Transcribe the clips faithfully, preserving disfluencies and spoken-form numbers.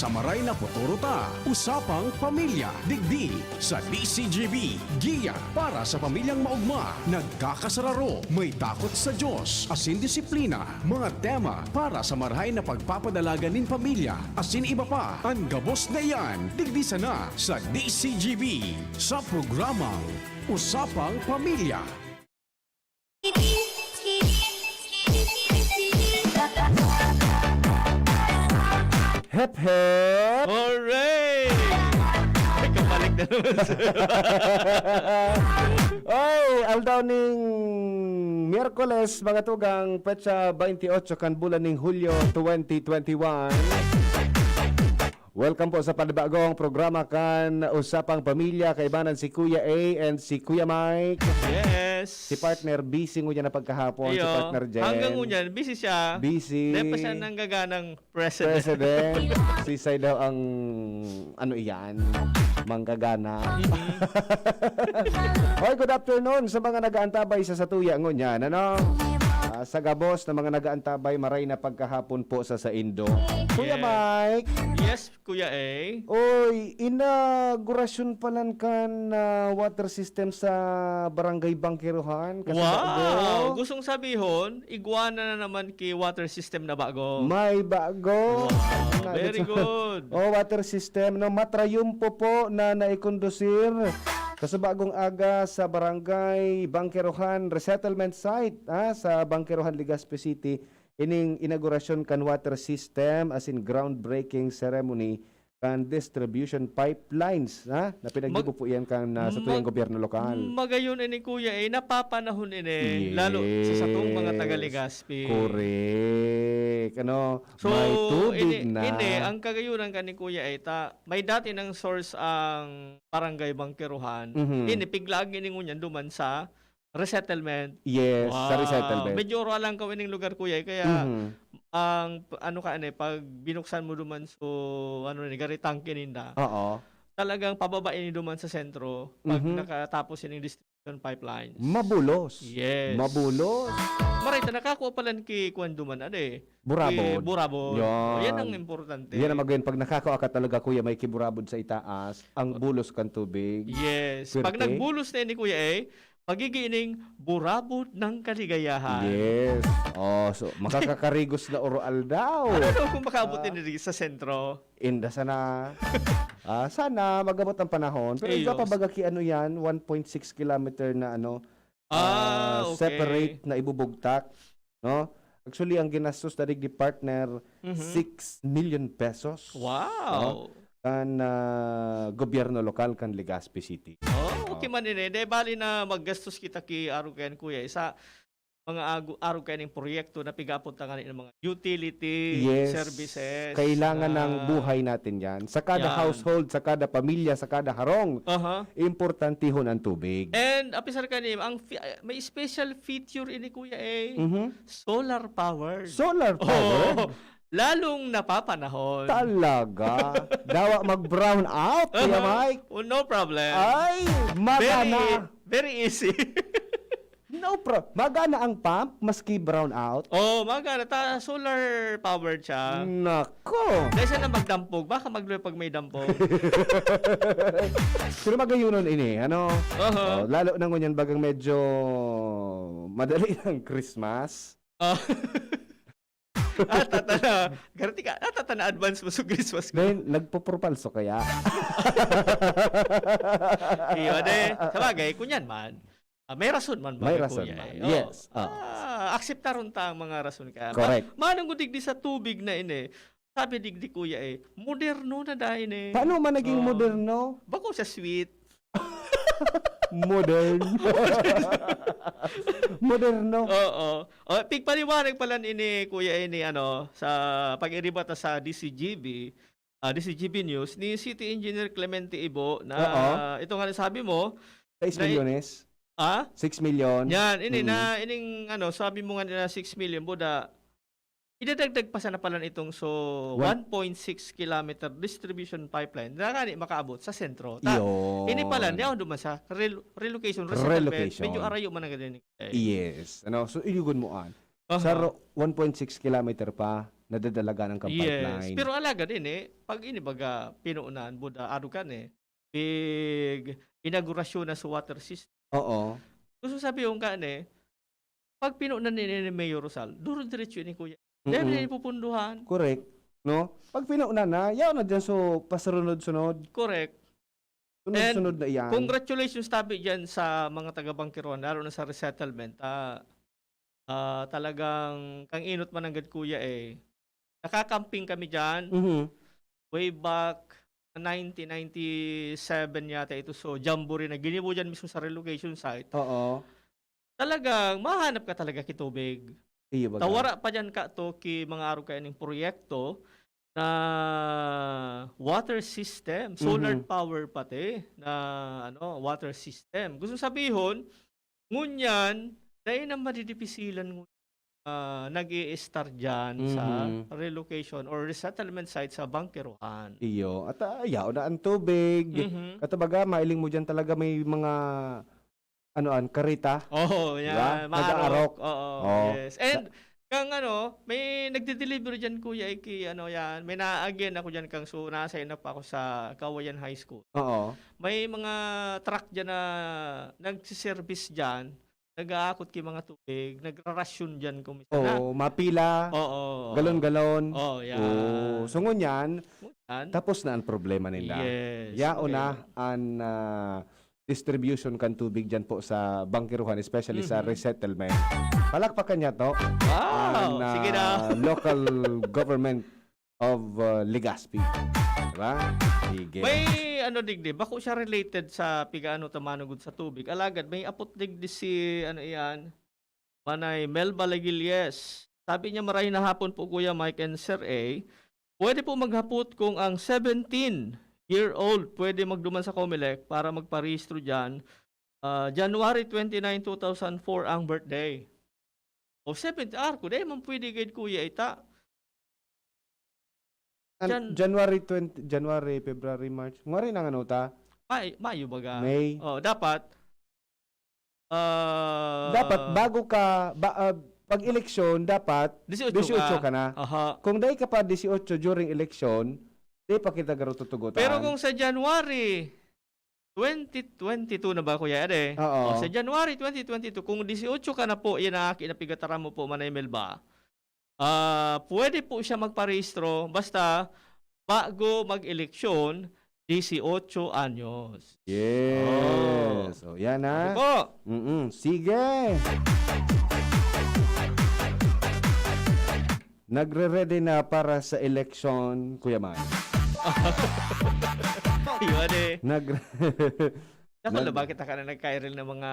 Sa maray na futuro ta, usapang pamilya, digdi sa D C G B, giya para sa pamilyang maugma, nagkakasararo, may takot sa Diyos, asin disiplina, mga tema para sa marahay na pagpapadalagan nin pamilya, asin iba pa. An gabos na iyan, digdi sana sa D C G B, sa programang Usapang Pamilya. Hep, hep! Hooray! Ay, kabalik na naman, sir. Oy, aldaw ning Miyerkules, mga tugang, petsa twenty-eight kan bulan ning Hulyo twenty twenty-one. Welcome po sa panibagong programa kan Usapang Pamilya. Kaibanan si Kuya A and si Kuya Mike. Yes. Si partner busy ngunyan na pagkahapon. Si Iyo. Partner Jen. Hanggang ngunyan, busy siya. Busy. Dahil pa siya nanggagana ng president. President. Si Sai daw ang ano iyan, manggagana. Hoy, good afternoon sa mga nag-aantabay sa satuya ngunyan, ano? Ah, sa gabos na mga nag-aantabay, maray na pagkahapon po sa saindo. Kuya Yes. Mike, Yes, Kuya A. oy, inaugurasyon palan kan ah, water system sa Barangay Bangkerohan. Kasi Wow! bago. Gustong sabihon, iguana na naman ki water system na bago. May bago. Wow, Na- very good. Oh, water system, no? Matrayumpo po na naikondusir sa subagong aga sa Barangay Bangkerohan Resettlement Site, ha, sa Bangkerohan, Legazpi City, ining inaugurasyon kan water system asin groundbreaking ceremony kan distribution pipelines, ha, na pinaggibo Mag- po iyan kan ah, sa tuyang Mag- gobyerno lokal. Magayon ini, Kuya, eh, napapanahon ini, Yes. lalo sa satong mga taga-Legazpi. Correct. Ano, So, may tubig ini, na. ini, ang kagayunan ka ni Kuya, eh, ta, may dati ng source ang Barangay Bangkerohan. Mhm. Ini, piglaag ini ngunyan duman sa resettlement. Yes, sa Wow. resettlement. Medyo oro lang ka ining lugar, Kuya, eh, kaya Mhm. ang, ano ka, ano, eh, pag binuksan mo duman so, ano ni, gari tangke ninda, Oo. talagang pababa ini duman sa sentro pag Mhm. nakatapos ining distribution pipelines. Mabulos. Yes. Mabulos. Maray ta, nakakua palan ki kuwan duman, ano eh. Burabod. Ki Burabod. Yan. O, yan ang importante. Yan ang magayon. Pag nakakua ka talaga, Kuya, may kiburabod sa itaas, ang bulos kan tubig. Yes. Pag Swerte. Nagbulos na ini, Kuya, eh, magiging ining burabod ng kaligayahan. Yes. Oh, so makakakarigos na oro aldaw. Ano daw kung makaabot din diri sa sentro? Inda sana. Ah, sana magabot ang panahon. Pero Ayos. Inda pa baga ki ano yan, one point six kilometer na ano, Ah, ah, okay. separate na ibubugtak, no? Actually, ang ginastos na digdi, partner, Mhm. six million pesos. Wow. Kan ah, gobyerno lokal kan Legazpi City. Oh, okay man ini. Di bali na maggastos kita ki arog kayan, Kuya. Isa, mga agu- arog kayan yung proyekto na pigapunta ka ng mga utility Yes. services. Kailangan na- ng buhay natin yan. Sa kada Yan. Household, sa kada pamilya, sa kada harong, Aha. importantihon ang tubig. And apisar ka ni, ang fi- may special feature ini, Kuya, eh. Mhm. Solar power. Solar power? Oh, lalong napapanahon. Talaga? Dawa mag-brown out, Kuya Aha. Mike? Oh, no problem. Ay, magana. Very, very easy. No pro. Magana ang pump, maski brown out. Oh, magana. Ta, solar powered siya. Nako. Kaysa na magdampog, baka magluwi pag may dampog. Pero magayunon ini, ano? Aha. Oh, lalo na ngunyan bagang medyo madali ng Christmas. Ah. Natata na. Garati ka, natata na advance mo sa Christmas ko. Then, nagpupropalso kaya? Iyo, de. Sabagay, kunyan man. Ah, may rason man ba, May Kuya, rason eh? man. Oo. Yes, ah. Ah, akseptaron ta ang mga rason ka. Correct. Ma- manong digdi sa tubig na ini. Sabi digdi, Kuya, eh, moderno na dahil eh. Paano man naging Oh. moderno? Bako sa sweet. Modern. Moderno. Oo. O, pigpaliwanag pala ini, Kuya, ini, ano, sa pag-iriba ta sa D C G B, ah, D C G B News, ni City Engineer Clemente Ibo na Oo. ito nga sabi mo, Sais na- milyones? ah? Six million? Yan, ini Mm. na, ining, ano, sabi mo nga nila six million, buda, idadagdag pa sana pala itong so One- one point six kilometer distribution pipeline na gani makaabot sa sentro. Ta, Yun. ini pala, niya duman sa rel- relocation, resettlement. Relocation. Medyo arayo man ang ganyan. Yes. Ano, so, iyugon mo an. Aha. Sa ro- one point six kilometer pa, nadadalagan ang kan Yes. pipeline. Pero alagad ini, pag ini baga pinunan, buda, ano kan eh, pig inaugurasyon na sa water system. Oo. Gusto sabi yung kan eh, pag pinunan ni, ni Mayor Rosal, duro diretso ini kuya. Dahil Mm-mm. na ipupunduhan. Correct. No? Pag pinunan na, yaw na dyan so pasarunod-sunod. Correct. Sunod-sunod na iyan. Congratulations tabi dyan sa mga taga-Bangkerohan, lalo na sa resettlement. Ah, ah, talagang kang inot man nanggad kuya eh. Nakakamping kami dyan. Mhm. Way back nineteen ninety-seven yata ito. So, jamboree na ginibo dyan mismo sa relocation site. Oo. Talagang mahanap ka talaga ki tubig. Iyo baga. Tawara pa dyan ka to ki mga araw kaya ning proyekto na water system, solar Mhm. power pati na ano, water system. Gusto sabihon, ngunyan, dai na madidipisilan ngun- ah, nag-i-estar diyan sa Mhm. relocation or resettlement site sa Bangkerohan. Iyo. At, ah, yaon na ang tubig. Mhm. Katabaga, mailing mo diyan talaga may mga, ano an, karita. Oo, Di ba? yan. Maarok. Nag-aarok. Oo, Oo. yes. And, Sa- kang ano, may nagde-deliver diyan, kuya, iki, ano yan, may na-again ako diyan kang so, nasa inap ako sa Kawayan High School. Oo. May mga truck diyan na nagsiservice diyan. Nag-aakot ki mga tubig, nagrarasyon diyan kung minsan na. Oo, mapila, Oo, oo. galon-galon. Oo, yan. Oo. So, ngunyan, Yan. tapos na ang problema nila. Yes, Yaon okay. na ang ah, distribution kan tubig dyan po sa Bangkiruhan, especially sa Mhm. resettlement. Palakpakan niya to. Wow! Ang ah, Sige na. local government of uh, Legazpi. Diba? Sige. May ano digdi, bako siya related sa pigaano ta manugod sa tubig. Alagad may apot digdi si ano iyan, Manay Melba Legilles. Sabi niya, "Maray na hapon po, Kuya Mike and Sir A. Pwede po maghapot kung ang seventeen year old pwede magduman sa Comelec para magparehistro dyan. Ah, January twenty-nine, two thousand four ang birthday." O seventh hour ko, dai man pwede gayud, kuya, ita. An- Jan- January twenty, January, February, March. Ngari na nga nota. May, mayo baga. May. Oh, dapat. Uh, dapat bago ka, ba, uh, pag eleksyon, dapat disiotso ka. disiotso ka na. Aha. Kung dai ka pa disiotso during election, di pa kita garo tutugotan. Pero kung sa January, twenty twenty-two na ba, Kuya Ed, eh? Oo. O, sa January twenty twenty-two, kung disiotso ka na po, yan ang aki na pigataram mo po, Manay Melba, ah, pwede po siya magparehistro, basta bago mag-eleksyon, disiotso anyos. Yes. Oh. So, yan ha. Ano po? Mm-mm. Sige. Nagre-ready na para sa eleksyon, Kuya Man. Yun eh. Nag Nako, Nag- bakit ka na nagkairil ng mga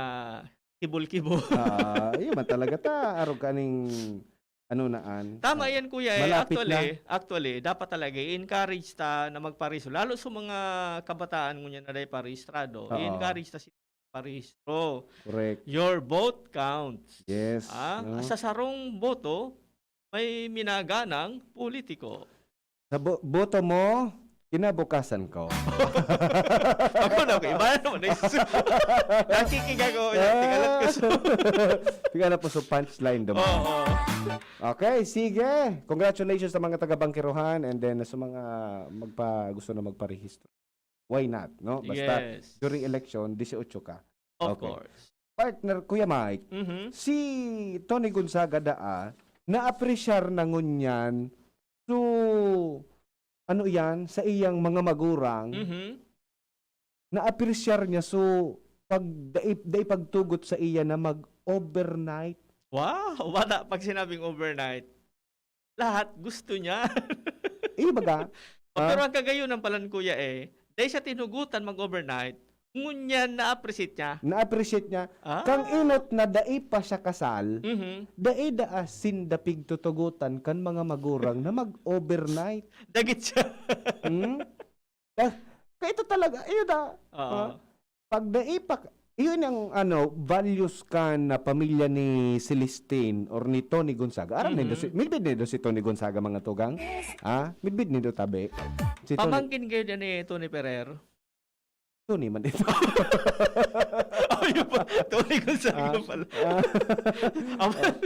kibol-kibol? Ah, iyo man talaga ta, arog kaning ano naan. Tama yan, kuya. Eh. Malapit actually, na. Actually, dapat talaga i-encourage ta na magpariso. Lalo sa mga kabataan ngunyan na dai pa rehistrado, Oo. i-encourage ta si parehistro. Correct. Your vote counts. Yes. Ah, no? Sa sarong boto, may minaganang politiko. Sa bo- boto mo, kinabukasan ko. Ako na, okay. Iba naman. Nakikiga ko. Tingala ko sa... Tingala po sa punchline doon. Oo. Okay, sige. Congratulations sa mga taga-Bangkiruhan and then sa mga magpa gusto na magparehistro. Why not, no? Basta yes. During election, disiotso ka. Of okay. Course. Partner, Kuya Mike, mm-hmm. Si Tony Gonzaga daa, naapresyar na ngunyan. So, ano yan, sa iyang mga magurang, mm-hmm. Naapresyar niya. So, pag dai, dai pagtugot sa iya na mag-overnight. Wow! Wala pag sinabing overnight. Lahat gusto niya. Iyo baga? Oh, pero ang kagayonan palan, kuya, eh, dai siya tinugutan mag-overnight, ngunyan na-appreciate niya. Na-appreciate niya. Ah. Kang inot na dai pa siya kasal, mhm, dai daa sinda pigtutugutan kan mga magurang na mag-overnight. Dagit siya. Hmm? Ka, ka ito talaga, iyo da. Oo. Ah, pag dai pa, iyon ang ano, values kan pamilya ni Celestine or ni Tony Gonzaga. Aram nindo si, midbid nindo si Tony Gonzaga, mga tugang? Ha? Midbid nindo tabi. Si Tony Pamangkin kayo din ni Tony Ferrer? Tony man ito. Ayun pa, Tony Gonzaga Ah, pala. ah. Ama-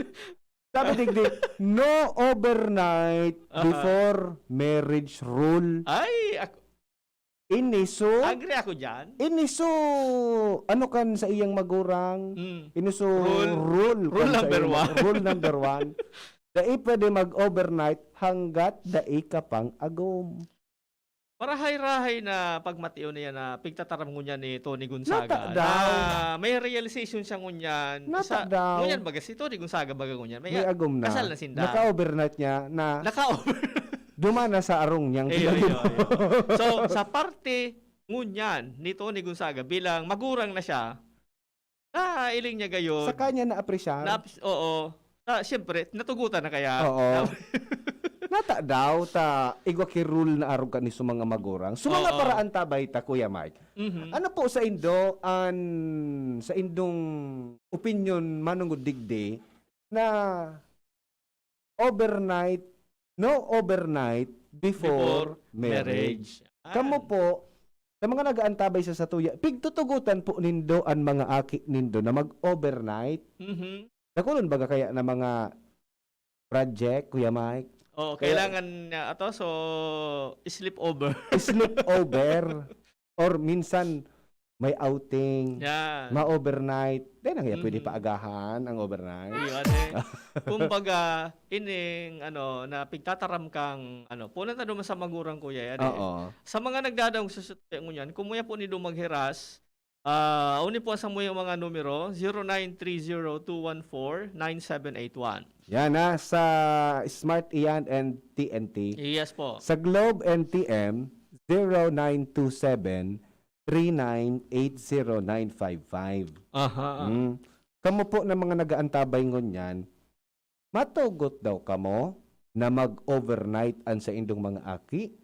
Sabi digdi, "No overnight Aha. before marriage rule." Ay, ak- Ini so, Agree ako dyan. ini so, ano kan sa iyang magurang? Mm. Ini so Rule, rule rule kan sa number iyang one. rule number one. Dai pwede mag-overnight hanggat dai ka pang agom. Marahay-rahay na pagmation niya na pigtataram ngunyan ni Tony Gonzaga Nata daw. na may realization siya ngunyan. Nata Sa, daw. ngunyan baga si Tony Gonzaga baga ngunyan. May May a-, agom na. kasal na sinda. Naka-overnight niya na Naka-over. Duman na sa arong niyang Iyo, iyo, pinag-ibo. iyo. So, sa parte ngunyan ni Tony Gonzaga, bilang magurang na siya, nailing niya gayon. Sa kanya na-apresyar. Na-, oo. Ah, siyempre, natugutan na kaya. Oo. Nata daw ta igwa ki rule na arog kani sa mga magurang. So, mga Oo. paraan ta ba ita, Kuya Mike? Mhm. Ano po sa indo an, sa indong opinyon manungod digdi na overnight, no overnight before Before marriage. marriage. Ah. Kamo po, sa mga nag-aantabay sa satuya, pigtutugotan po nindo an mga aki nindo na mag-overnight? Mhm. Dakulon baga kaya na mga project, Kuya Mike? Oo, Kaya kailangan niya ato, so, sleep over. Sleep over. Or minsan, may outing, Yan. ma-overnight. Dai na kaya pwede Mhm. paagahan ang overnight? Iyo, ate. Kumbaga, ining, ano, na pigtataram kang, ano, punan ta duman sa magurang, kuya, yan, eh. Oo. Sa mga nagdadaong susutuya ngunyan, kumuya po nindo maghiras, ah, uni po sa muyang mga numero, zero nine three zero two one four nine seven eight one. Yan, ha, sa Smart Ian and T N T. Yes po. Sa Globe and T M, zero nine two seven three nine eight zero nine five five. Aha. Hmm. Kamo po na mga nag-aantabay ngunyan, matugot daw kamo na mag-overnight an saindong mga aki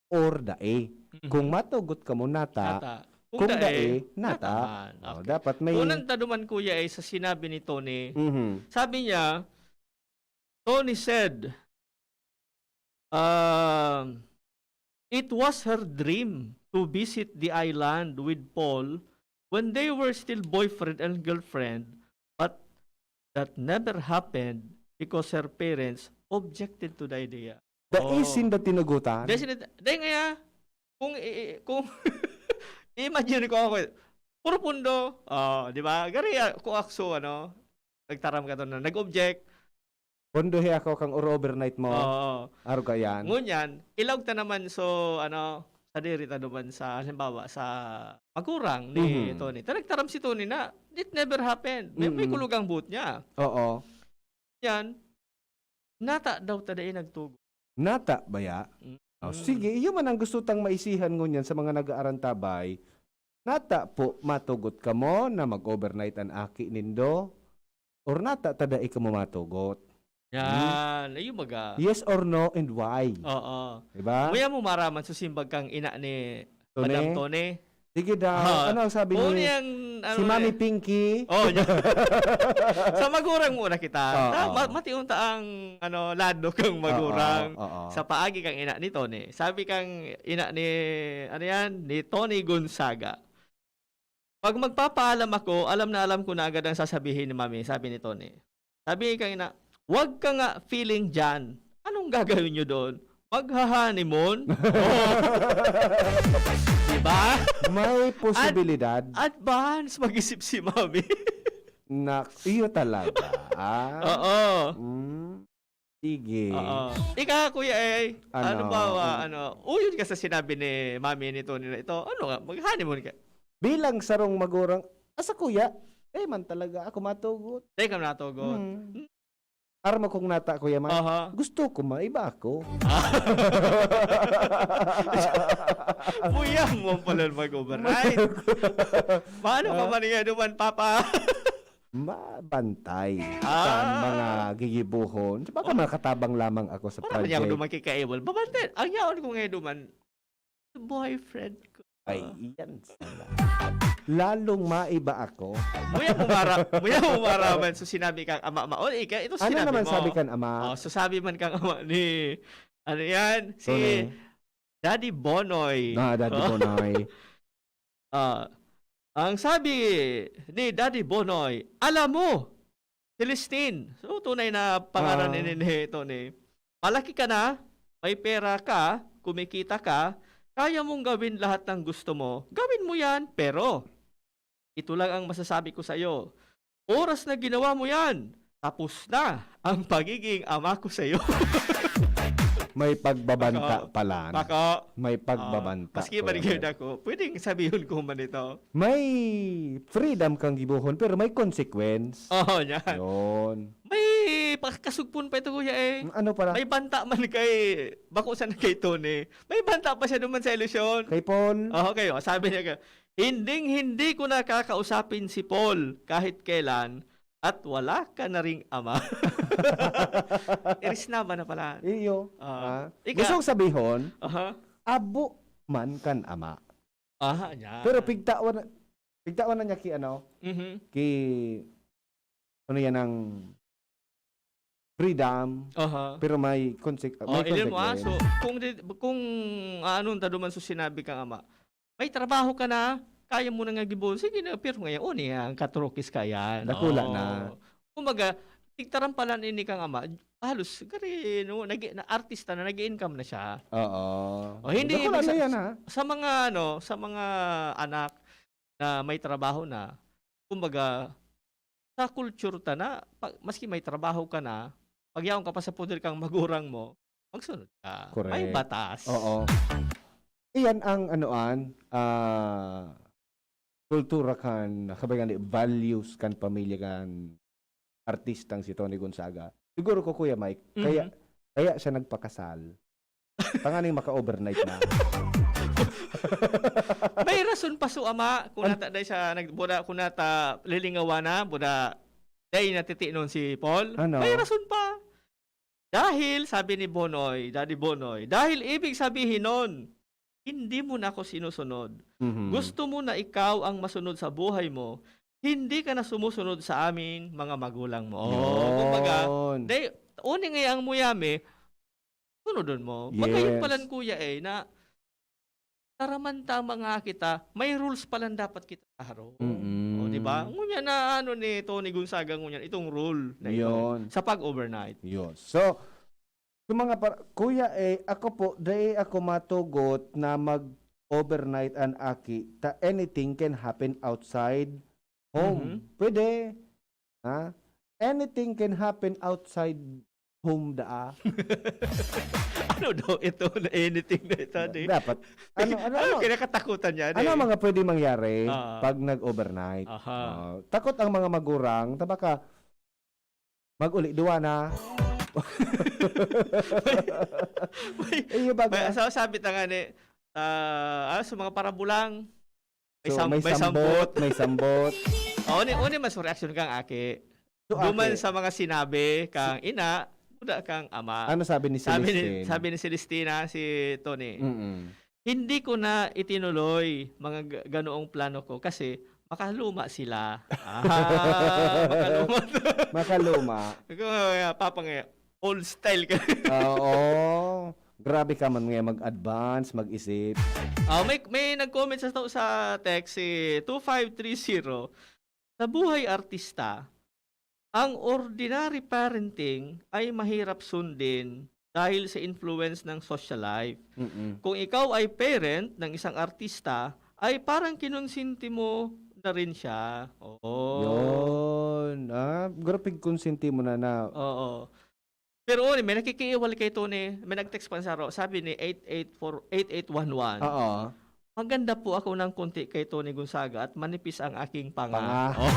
or dai? Mhm. Kung matugot kamo, nata. Nata. Kung Kung dai, dai, nata nata. man. Oh, Okay. dapat may Unang taduman, kuya, ay sa sinabi ni Tony. Mhm. Sabi niya, Tony said, um, it was her dream to visit the island with Paul when they were still boyfriend and girlfriend, but that never happened because her parents objected to the idea. Dai Oh. sinda tinugutan? Dai sinda, dai ngaya, kung i-, i-, kung i-imagine ko ako, puro pundo, oh, di ba? Gari, ah, kung ako, ano, nagtaram ka to na nag-object. Pundohi ako kang uro overnight mo. Oo. Aro ka yan. Ngunyan, ilawag ta naman, so, ano, sadiri ta duman sa, halimbawa, sa magurang ni Mhm. Tony. Ta nagtaram si Tony na, it never happened. May, may Mm. kulugang buot niya. Oo. Yan, nata daw ta dai nagtugot. Nata baya? Mm. Oh, Mm. sige, iyo man ang gusto tang maisihan ngunyan sa mga nag-aarantabay. Nata po, matugot kamo na mag-overnight an aki nindo? Or nata ta dai kamo matugot? Yan, Hmm? ayun baga. Yes or no, and why? Oo. Diba? Muya mo maraman sa simbag kang ina ni Tony? Madam Tony. Sige daw. Ah, Ano ang sabi oo, ni niyang, ano si Mami eh. Pinky? Oh, niya. Sa magurang muna kita. Oo. Ta-, ma-, matiunta ang, ano, lado kang Oo, magurang oo. sa paagi kang ina ni Tony. Sabi kang ina ni, ano yan, ni Tony Gonzaga, "Pag magpapaalam ako, alam na alam ko na agad ang sasabihin ni Mami," sabi ni Tony. Sabi kang ina, "Wag ka nga feeling dyan. Anong gagawin nyo doon? Magha-honeymoon?" Oh. Diba? May posibilidad. Ad-, advance mag-isip si Mami. Nak-, iyo talaga. Oo. Mm. Sige. Oo. Ika, Kuya, eh, Ano? ano ba, wa-, Mm. ano, uyon ka sa sinabi ni Mami ni Tony na ito? Ano nga, mag-honeymoon ka? Bilang sarong magurang, asa, Kuya? Eh, man talaga, ako matugot. Dahil ka natugot. Hmm. Arma kong nata, Kuya Mike. Aha. Gusto ko, maiba ako. Ah. Kuya mo pala mag-overnight. Paano pa Ah. man nga duman, Papa? Mabantay Ah. sa mga gigibohon. Baka Oh. makatabang lamang ako sa Wala man niya ako project. duman kay Kaiwal. Babantay. Ang yaon ko ngayon duman, boyfriend ko. Ay, Ah. iyan sana. Lalong maiba ako. Muya mo mara-, muya mo maraman. So, sinabi kang ama, ma-, oh, ika, ito Ano sinabi naman mo. sabi kan ama? Oh, so, sabi man kang ama ni, ano yan? Si Tony. Daddy Bonoy. Ah, Daddy Oh. Bonoy. Ah, ang sabi ni Daddy Bonoy, "Alam mo, Celestine. So, tunay na pangalan Ah. ini ni Tony. Malaki ka na, may pera ka, kumikita ka, kaya mong gawin lahat ng gusto mo, gawin mo yan. Pero, ito lang ang masasabi ko sa'yo. Oras na ginawa mo yan, tapos na ang pagiging ama ko sa'yo. May pagbabanta Bako. pala. Bako. May Oo. pagbabanta Maski pala. marigayon ako, pwedeng sabihon ko man ito. May freedom kang gibohon, pero may consequence. Oo, yan. Yun. May pakasugpon pa ito, kuya, eh. Ano pala? May banta man kay, bako sana kay Tony. May banta pa siya naman sa ilusyon. Kay Paul? Oo, kayo. Sabi niya, "Hinding-hindi ko na kakausapin si Paul kahit kailan at wala ka na ring ama." Irisnaba na pala. Iyo. Ah. Ah. Ika- Gusto kong sabihon, Aha. abo man kan ama. Aha, yan. Pero pigtawan na, pigtawan na niya ki ano, Mhm. ki, ano yan, ang freedom, Aha. pero may consec-, Oh, may ilim mo, ah. consequence. So, kung di, kung aanon ta duman sa sinabi kang ama, may trabaho ka na, kaya mo na nga gibon, sige na, pero ngayon, oh, niya, ang katrokis ka yan. Dakula Oo. na. Kumbaga, tigtarampalan ini kang ama, halos, gari, no, nag-, na, artista na, nag-i-income na siya. Oo. Oh, hindi Dakula ibig na sa, yan, ha? sa mga, ano, sa mga anak na may trabaho na, kumbaga, sa culture ta na, pa-, maski may trabaho ka na, pag yaon ka pa sa poder kang magurang mo, magsunod ka. May Correct. batas. Oo. Iyan ang, ano, an, ah, kultura kan, kabay kan, values kan pamilya kan artistang si Tony Gonzaga. Siguro ko, Kuya Mike, kaya, Mhm. kaya siya nagpakasal. Tanganing maka-overnight na. May rason pa so ama, kung An- nata dai siya nag-, buda, kung nata lilingawan na, buda, dai natitinon si Paul. Ano? May rason pa. Dahil, sabi ni Bonoy, Daddy Bonoy, dahil ibig sabihin nun, hindi mo na ako sinusunod. Mhm. Gusto mo na ikaw ang masunod sa buhay mo, hindi ka na sumusunod sa amin, mga magulang mo. Oh, Yun. kumbaga, dai, uning ay ang muyame, sunodon mo. Magayon Yes. palan, kuya, eh, na taraman ta mga kita, may rules palan dapat kita harong. Mm-mm. O, di ba? Ngunyan na ano ni Tony Gonzaga ngunyan, itong rule na ito Yun. sa pag-overnight. Yun. So, sa mga par-, kuya, eh, ako po, dai ako matugot na mag-overnight an aki. Ta anything can happen outside home. Mhm. Pwede. Ha? Anything can happen outside home daa. Ano daw ito na anything na ito, di? Dapat. Ano, ano, Ano ano? kinakatakutan niya, Ano di? ang mga pwede mangyari Ah. pag nag-overnight? Aha. Ah, takot ang mga magurang, ta baka mag-uli, duwa na. May, Iyo, baga. may, sa, sabi ta nga ni, ah, ah, sa mga parabulang, may So, sam-, may may sambot, sambot. may sambot. Oh, uni, uni, mas reaksyon kang aki. So, Duman aki. sa mga sinabi kang ina, buda kang ama. Ano sabi ni Sabi ni, Celestine? sabi ni Celestina, si Tony, Mm-mm. "Hindi ko na itinuloy mga ga-, ganoong plano ko kasi makaluma sila." Ah, makaluma. Makaluma. Ikaw nga, nga, papa nga, old style ka. Ah, oo. Grabe ka man nga mag-advance, mag-isip. Ah, may, may nag-comment sa, sa text, si two five three zero, "Sa buhay artista, ang ordinary parenting ay mahirap sundin dahil sa influence ng social life. Mm-mm. Kung ikaw ay parent ng isang artista, ay parang kinonsinti mo na rin siya." Oo. Yun. Ah, grabe, konsenti mo na na. Oo. Pero, uni, may nakikiiwal kay Tony, may nag-text pa sa aro, sabi ni eight eight four, eight eight one one, Oo. "Maganda po ako ng konti kay Tony Gonzaga at manipis ang aking panga." Panga. Oh.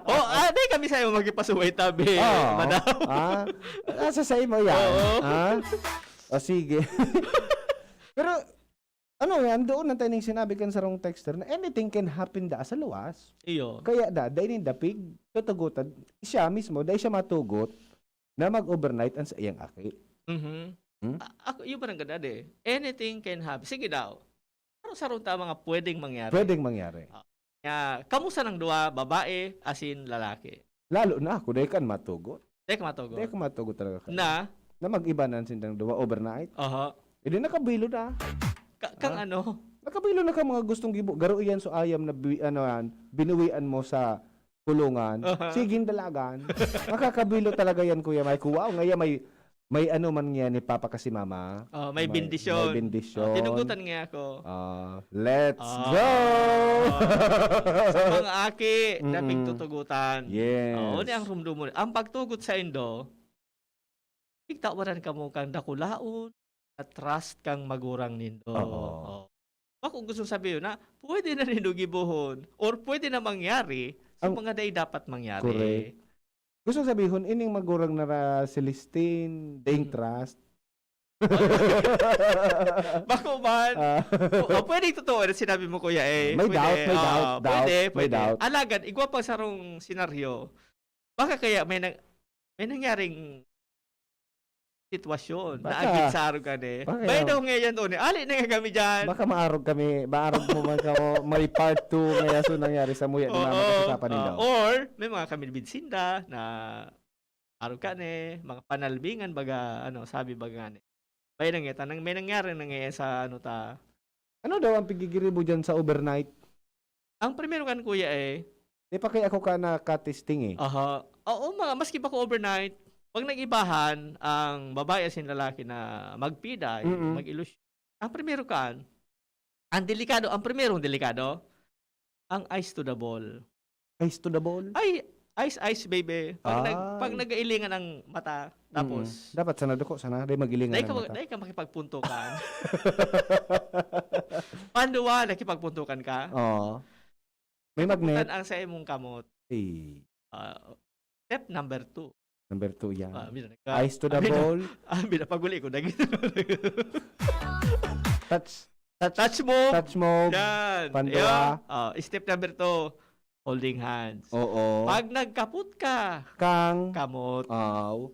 Oh, ah, di kami sa'yo magipasuway tabi, Oo. madam. Ah, nasa sa imo yan. Oo. Ah? O, sige. Pero, ano yan, doon na tayo ning sinabi kan sarong texter na anything can happen da sa luwas. Iyo. Kaya da, dai nin dapig, tutugutan, siya mismo, dai siya matugot na mag-overnight ang sa iyang aki. Mhm. Hmm? A-, ako, yung parang ganun eh. Anything can happen. Sige daw. Pero sarong ta mga pwedeng mangyari. Pwedeng mangyari. Ah, nga, kamusta nang duwa, babae, asin lalaki? Lalo na ako, dai kan matugot. Dai ka matugot. Dai ka matugot talaga ka. Na? Na mag-iba na sindang duwa overnight. Aha. E di nakabilo na. Ka-, kang Ah? ano? Nakabilo na ka mga gustong gibo. Garo iyan so ayam na bi-, ano yan, binuwian mo sa kulungan. Aha. Sige, dalagan. Makakabilo talaga yan, Kuya Mike. Wow, ngayon may, may ano man niya ni Papa kasi Mama. Oh, may May, bendisyon. may bendisyon. Oh, tinugutan niya ako. Ah, let's Ah. go! Sa mga aki, na Mm-mm. pigtutugutan. Yes. Oh, ni ang rumdum mo. Ang pagtugot sa indo, pigtawaran kamo kang dakulaon, na trust kang magurang nindo. Oo. Oh. Bako gusto sabihin na, pwede na nindo gibohon, or pwede na mangyari sa Ang mga dai dapat mangyari. Correct. Gusto sabihon, ining magurang na ra Celestine, ding Mm. trust. Bako man. Ah. O, o, pwede totoo na sinabi mo, kuya, eh. May Pwede. doubt, may Ah, doubt, doubt, pwede, may pwede. doubt. Alagad, igwa pa sarong senaryo. Baka kaya may nang-, may nangyaring sitwasyon na Baka. agit sa arog ka, eh. Baka May yan. daw ngayon, Tony. Ali na nga kami dyan. Baka maarog kami, maarog mo man kamo, may part two ngayon so nangyari sa muya na Oo. mga pag-usapan nila. Ah, or, may mga kami bidsinda na arog ka ni, mga panalbingan, baga, ano, sabi baga ni. May nangyari, nang-, may nangyari na ngayon sa, ano ta. Ano daw ang pigigiribo dyan sa overnight? Ang primero kan, kuya, eh. Di pa kaya ako ka naka-testing, eh. Aha. Oo, mga, maski pa ko overnight, pag nag-ibahan ang babae asin lalaki na magpiday, Mm-mm. mag-ilusyon, ang primero kan, ang delikado, ang primerong delikado, ang eyes to the ball. Eyes to the ball? Ay, eyes, eyes, baby. Pag nag-, Ay. pag nag-ailingan ang mata, tapos Mm. Dapat sana duko, sana. Di mag-ilingan Dahil ang ka, mata. dahil ka makipagpuntukan. Panduwa, nakipagpuntukan ka. Oo. May magnet. Kaputan ang sa imong kamot. Eh. Ah, step number two. Number two yan. Ah, bida nagka-, Eyes to the ah, bida, ball. ah, bida, pag-uli ko, dagit. Touch. Touch, Touch move. touch move. Yan. Pandua. Yan. Ah, step number two, holding hands. Oo. Pag nagkapot ka, Kang. kamot, Aw.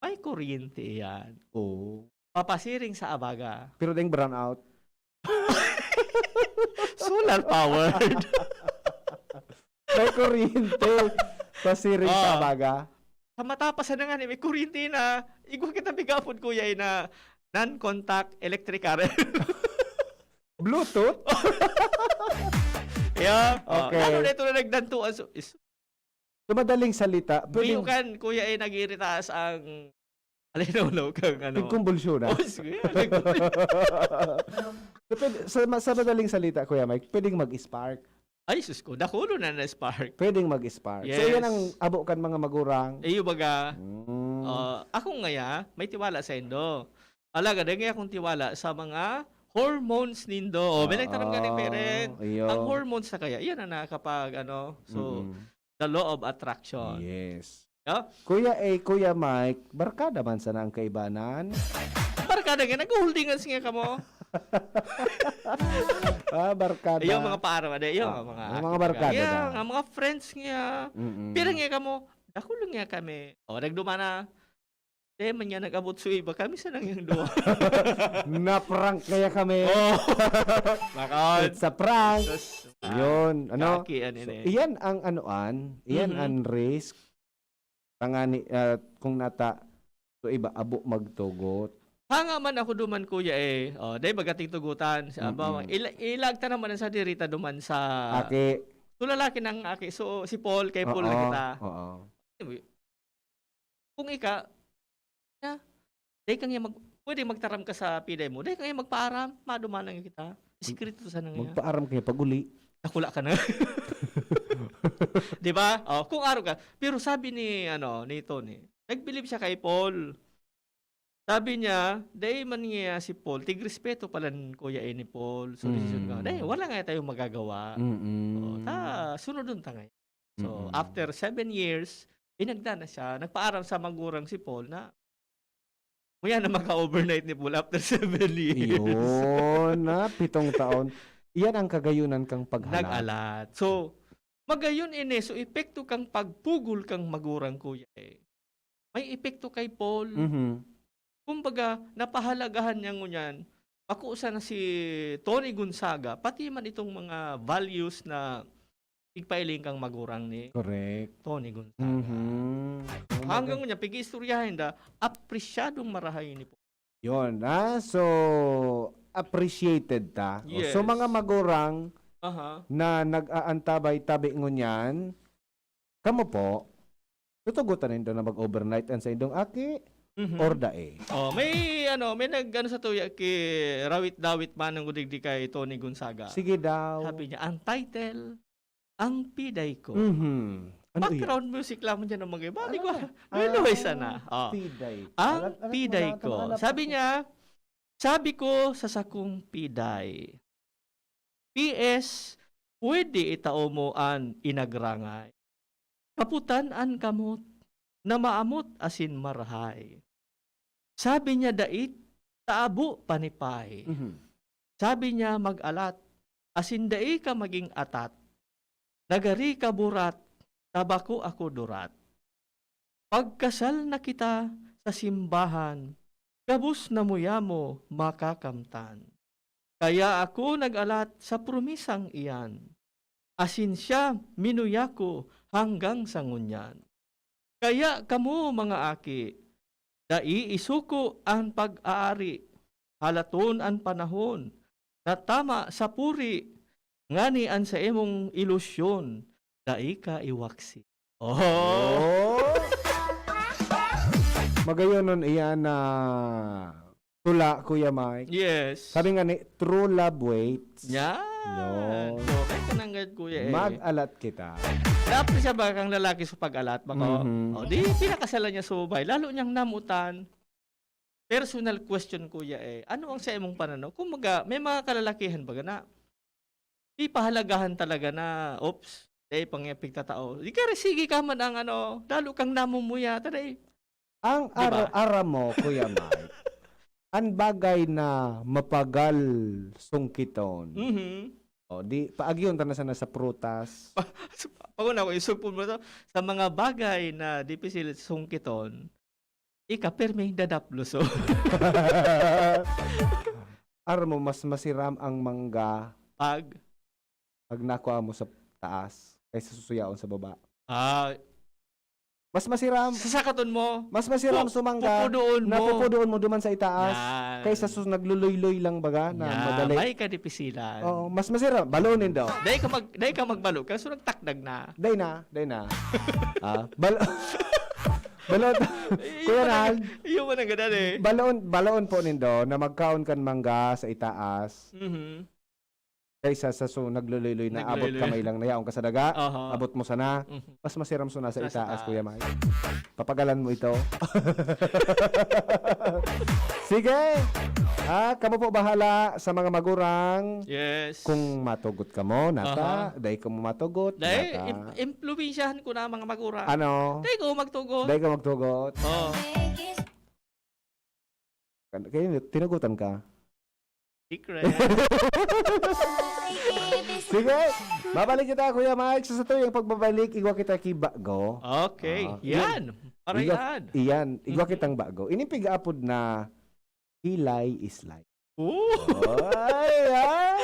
may kuryente yan. Oo. Papasiring sa abaga. Pero ding brownout. Solar powered. May kuryente. Pasiring sa Ah. abaga. Sa mata pa sana nga ni, may kuryente na. Igwa kita bigapon, kuya, eh, na non-contact electric current. Bluetooth? Yeah. Oh, Okay. lalo na ito na nagdantuan. So, is, So, madaling salita, pwedeng Biyo kan, kuya, eh, nag-iiritaas ang alinaw kang ano. Pigkumbulsyon na. Oh, sige, nag- So, pwede, sa, ma-, sa madaling salita, Kuya Mike, pwedeng mag-spark. Ay, sus ko, dakulo na na-spark. Pwedeng mag-spark. So, Yes. yan ang abo kan mga magurang. Eh, yung baga, Mm. ah, ako ngaya, may tiwala sa indo. Alagad, ay ngaya akong tiwala sa mga hormones nindo. Oh, may Oo, nagtaram ganing parent. iyo. Ang hormones na kaya, yan ang nakakapag, ano, so, Mm-mm. the law of attraction. Yes. No? Kuya A, Kuya Mike, barkada man sana ang kaibanan. Barkada nga, naghuhuldingan siya kamo. Ah, barkada. Yung mga para, yung Ah, mga, yung mga barkada Yeah, na. ang mga friends niya. Mm-mm. Pira nga kamo, dakulo nga kami. O, nagduma na. Di man niya nag-abot sa iba. Kami sa nang yung duwa. Na-prank kaya kami. Oh. Bakon. It's a prank. Sus. Yun, ano? Kaki, ano So, yun eh. iyan ang anuan, iyan Mhm. ang risk. Tangani, ah, kung nata, so iba, abo magtugot. Hanga man ako duman, kuya, eh. Oh, dahil bagating tugutan, sa Mm-mm. abaw, ila-, ilag ta naman ang sa dirita duman sa Aki. So, lalaki ng aki. So, si Paul, kay Paul Oo, na kita. oo. Anyway, kung ika, na, dahil kang mag-, pwede magtaram ka sa piday mo, dahil kang magpaaram, maduman lang kita. Sikreto sana nga. Magpaaram kayo pag uli. Dakula ka na. Di ba? Oh, kung araw ka. Pero sabi ni, ano, ni Tony, nagbilib siya kay Paul. Sabi niya, dai man niya si Paul, tigrespeto pala ni Kuya eh ni Paul. So, decision ka, Mm. dai, wala nga tayong magagawa. Mm-mm. Oh, ta, sunodon ta ngayon. So, Mm-mm. after seven years, eh, nagda na siya. Nagpaaram sa magurang si Paul na, "Muya na maka-overnight ni Paul after seven years." Iyon na, pitong taon. Iyan ang kagayunan kang paghalat. Nag-alat. So, magayon ini. So, epekto kang pagpugol kang magurang, kuya, eh. May epekto kay Paul. Mhm. Kumbaga, napahalagahan niya ngunyan. Bako sana si Tony Gonzaga, pati man itong mga values na igpailing kang magurang ni Correct. Tony Gonzaga. Mhm. Hanggang ngunyan, pag-iistoryahin da, apresyadong marahay ni Paul. Yun, ah. So, appreciated ta. O, so, Yes. mga magurang Aha. na nag-aantabay tabi ngunyan, Kamo po, tutugotan nindo na mag-overnight an saindong aki Mhm. or dai? Oh, may ano, may nag-ano sa tuya ki Rawit-Dawit Manong Gudigdi kay Tony Gonzaga. Sige daw. Sabi niya, ang title, Ang Piday Ko. Mhm. Ano iyan? Background music lamang dyan ang mga iba. Di Ano ba? na? May Ang luhay sana. Oh. Piday Ko. Ang Alat-alat mo Piday lang, Ko. Tama na Sabi po. niya, sabi ko sa sakong piday, P S, pwede itao mo an inagrangay. Kaputan an kamot na maamot asin marahay. Sabi niya, "Dai ta abo panipay." Mhm. Sabi niya, "Mag-alat, asin dai ka maging atat. Nagari ka burat, ta bako ako durat. Pagkasal na kita sa simbahan, gabos na muya mo makakamtan." Kaya ako nag-alat sa promisang iyan. Asin siya minuya ko hanggang sa ngunyan. Kaya kamo, mga aki, dai isuko an pag-aari, halaton an panahon na tama sa puri, ngani an saimong ilusyon, dai ka iwaksi. Oh! Oh! Magayon nun iyan na tula, Kuya Mike. Yes. Sabi nga ni, "True love waits." Yan. Yun. So, kaya ka nanggad, Kuya, eh. Mag-alat kita. Dapat siya ba kang lalaki sa pag-alat, bako? Mhm. O, di, pinakasalan niya subay. Lalo niyang namutan. Personal question, Kuya, eh. Ano ang sa imong pananaw? Kung maga, may mga kalalakihan baga na, di pahalagahan talaga na, oops, dai pang pigtatao. Di ka, sige ka man ang ano, lalo kang namumuya, taray. Ang Di ba? ara-, aram mo, Kuya Mike, ang bagay na mapagal sungkiton. Mhm. O, di, paagyon ta na sana sa prutas. Pag una ko, isugpon mo to, sa mga bagay na dipisil sungkiton, ika, pirming dadaploso. Aram mo, mas masiram ang mangga Pag? pag nakuha mo sa taas kaysa susuyaon sa baba. Ah. Mas masiram. Sasakaton mo. Mas masiram Pu-, sumangga pupudoon na mo. pupudoon mo duman sa itaas Yan. kaysa sus naglululoy lang baga na Yan. madali. May kadipisilan. Oo, mas masiram. Baloon nindo. Dai ka mag-, dai ka magbalo. Kaso nagtakdag na. Dai na, dai na. Ah, bal-, baloon. Iyo Kuya man ang, Nag, iyo man ang gadan eh. baloon, baloon po nindo na magkaon kan mangga sa itaas Mhm. kaysa sa su-, naglululoy na abot Naglululoy. kamay lang na yaon ka sa daga, Aha. abot mo sana, Mhm. mas masiram suna sa Sa itaas, taas. Kuya Mike. Papagalan mo ito. Sige. Ah, kamo po bahala sa mga magurang. Yes. Kung matugot kamo, nata, Aha. dai kamo matugot, Dai, nata. im-, impluwensyahan ko na ang mga magurang. Ano? Dai ko magtugot. Dai ka magtugot. Oh. Kan-, kaya tinugutan ka. Secret. Sige, babalik kita, Kuya Mike. Sa satuyang pagbabalik, igwa kita ki bago. Okay, Ah, yan. Para igwa, yan. iyan, igwa Mhm. kitang bago. Ini pig-apod na Kilay is Life. Oh! Ay, ah!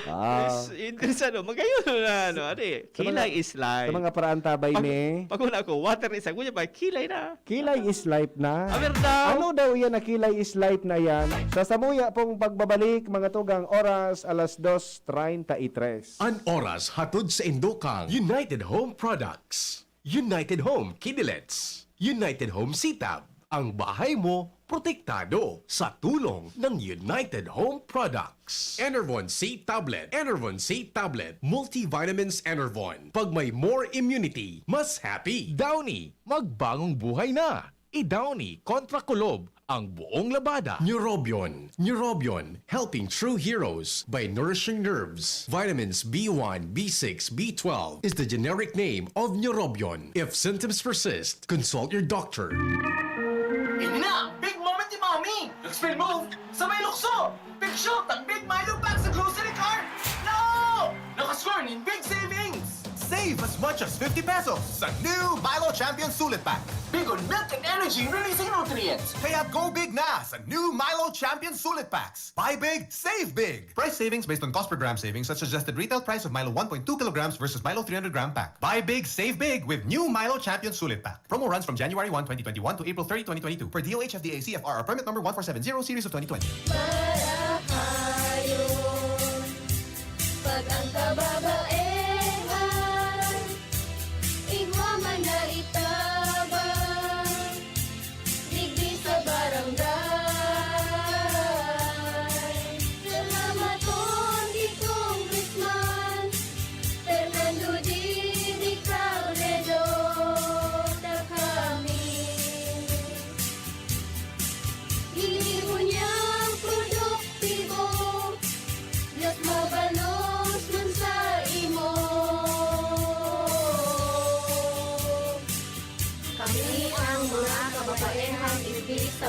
Ah. Is-, interesado. Magayon na, ano, ano eh. Sa mga, Kilay is Life. sa mga paraantabay Pag, ni pag una ko, water is a, kuya ba, kilay na. Kilay is life na. Aber daw. Ano daw iyan na kilay is life na yan? Sa samuya pong pagbabalik, mga tugang oras, alas dos treinta y tres. An oras hatod sa indokang United Home Products. United Home Kidilets. United Home Sitab. Ang bahay mo, protektado sa tulong ng United Home Products. Enervon C Tablet. Enervon C Tablet. Multivitamins Enervon. Pag may more immunity, mas happy. Downy, magbagong buhay na. I-Downy kontra kulob ang buong labada. Neurobion. Neurobion, helping true heroes by nourishing nerves. Vitamins B one, B six, B twelve is the generic name of Neurobion. If symptoms persist, consult your doctor. Ini na ang big moment ni Mommy! Nag-spin move sa may lukso! Big shot ang Big Milo Pack sa grocery cart! No! Nakascore nin big savings! Save as much as fifty pesos sa new Milo Champion Sulit Pack. Big on milk and energy releasing nutrients! Kaya go big na sa new Milo Champion Sulit Packs. Buy big, save big! Price savings based on cost per gram savings at suggested retail price of Milo one point two kilograms versus Milo three hundred gram pack. Buy big, save big with new Milo Champion Sulit Pack. Promo runs from January one, twenty twenty-one to April thirty, twenty twenty-two, per D O H F D A C F R R permit number one four seven zero series of twenty twenty. Marahayon, pag ang kababaehan, igwa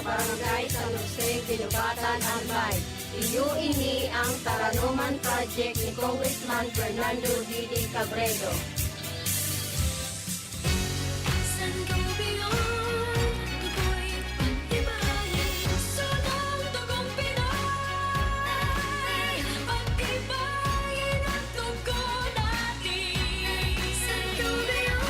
Barangay San Jose, Guinobatan, Albay. Iyo ini ang Taranoman Project ni Congressman Fernando Didi Cabredo. Sangobion, ako'y pagtibayin. Sunong dugong Pinoy, pagtibayin ang dugo natin. Sangobion,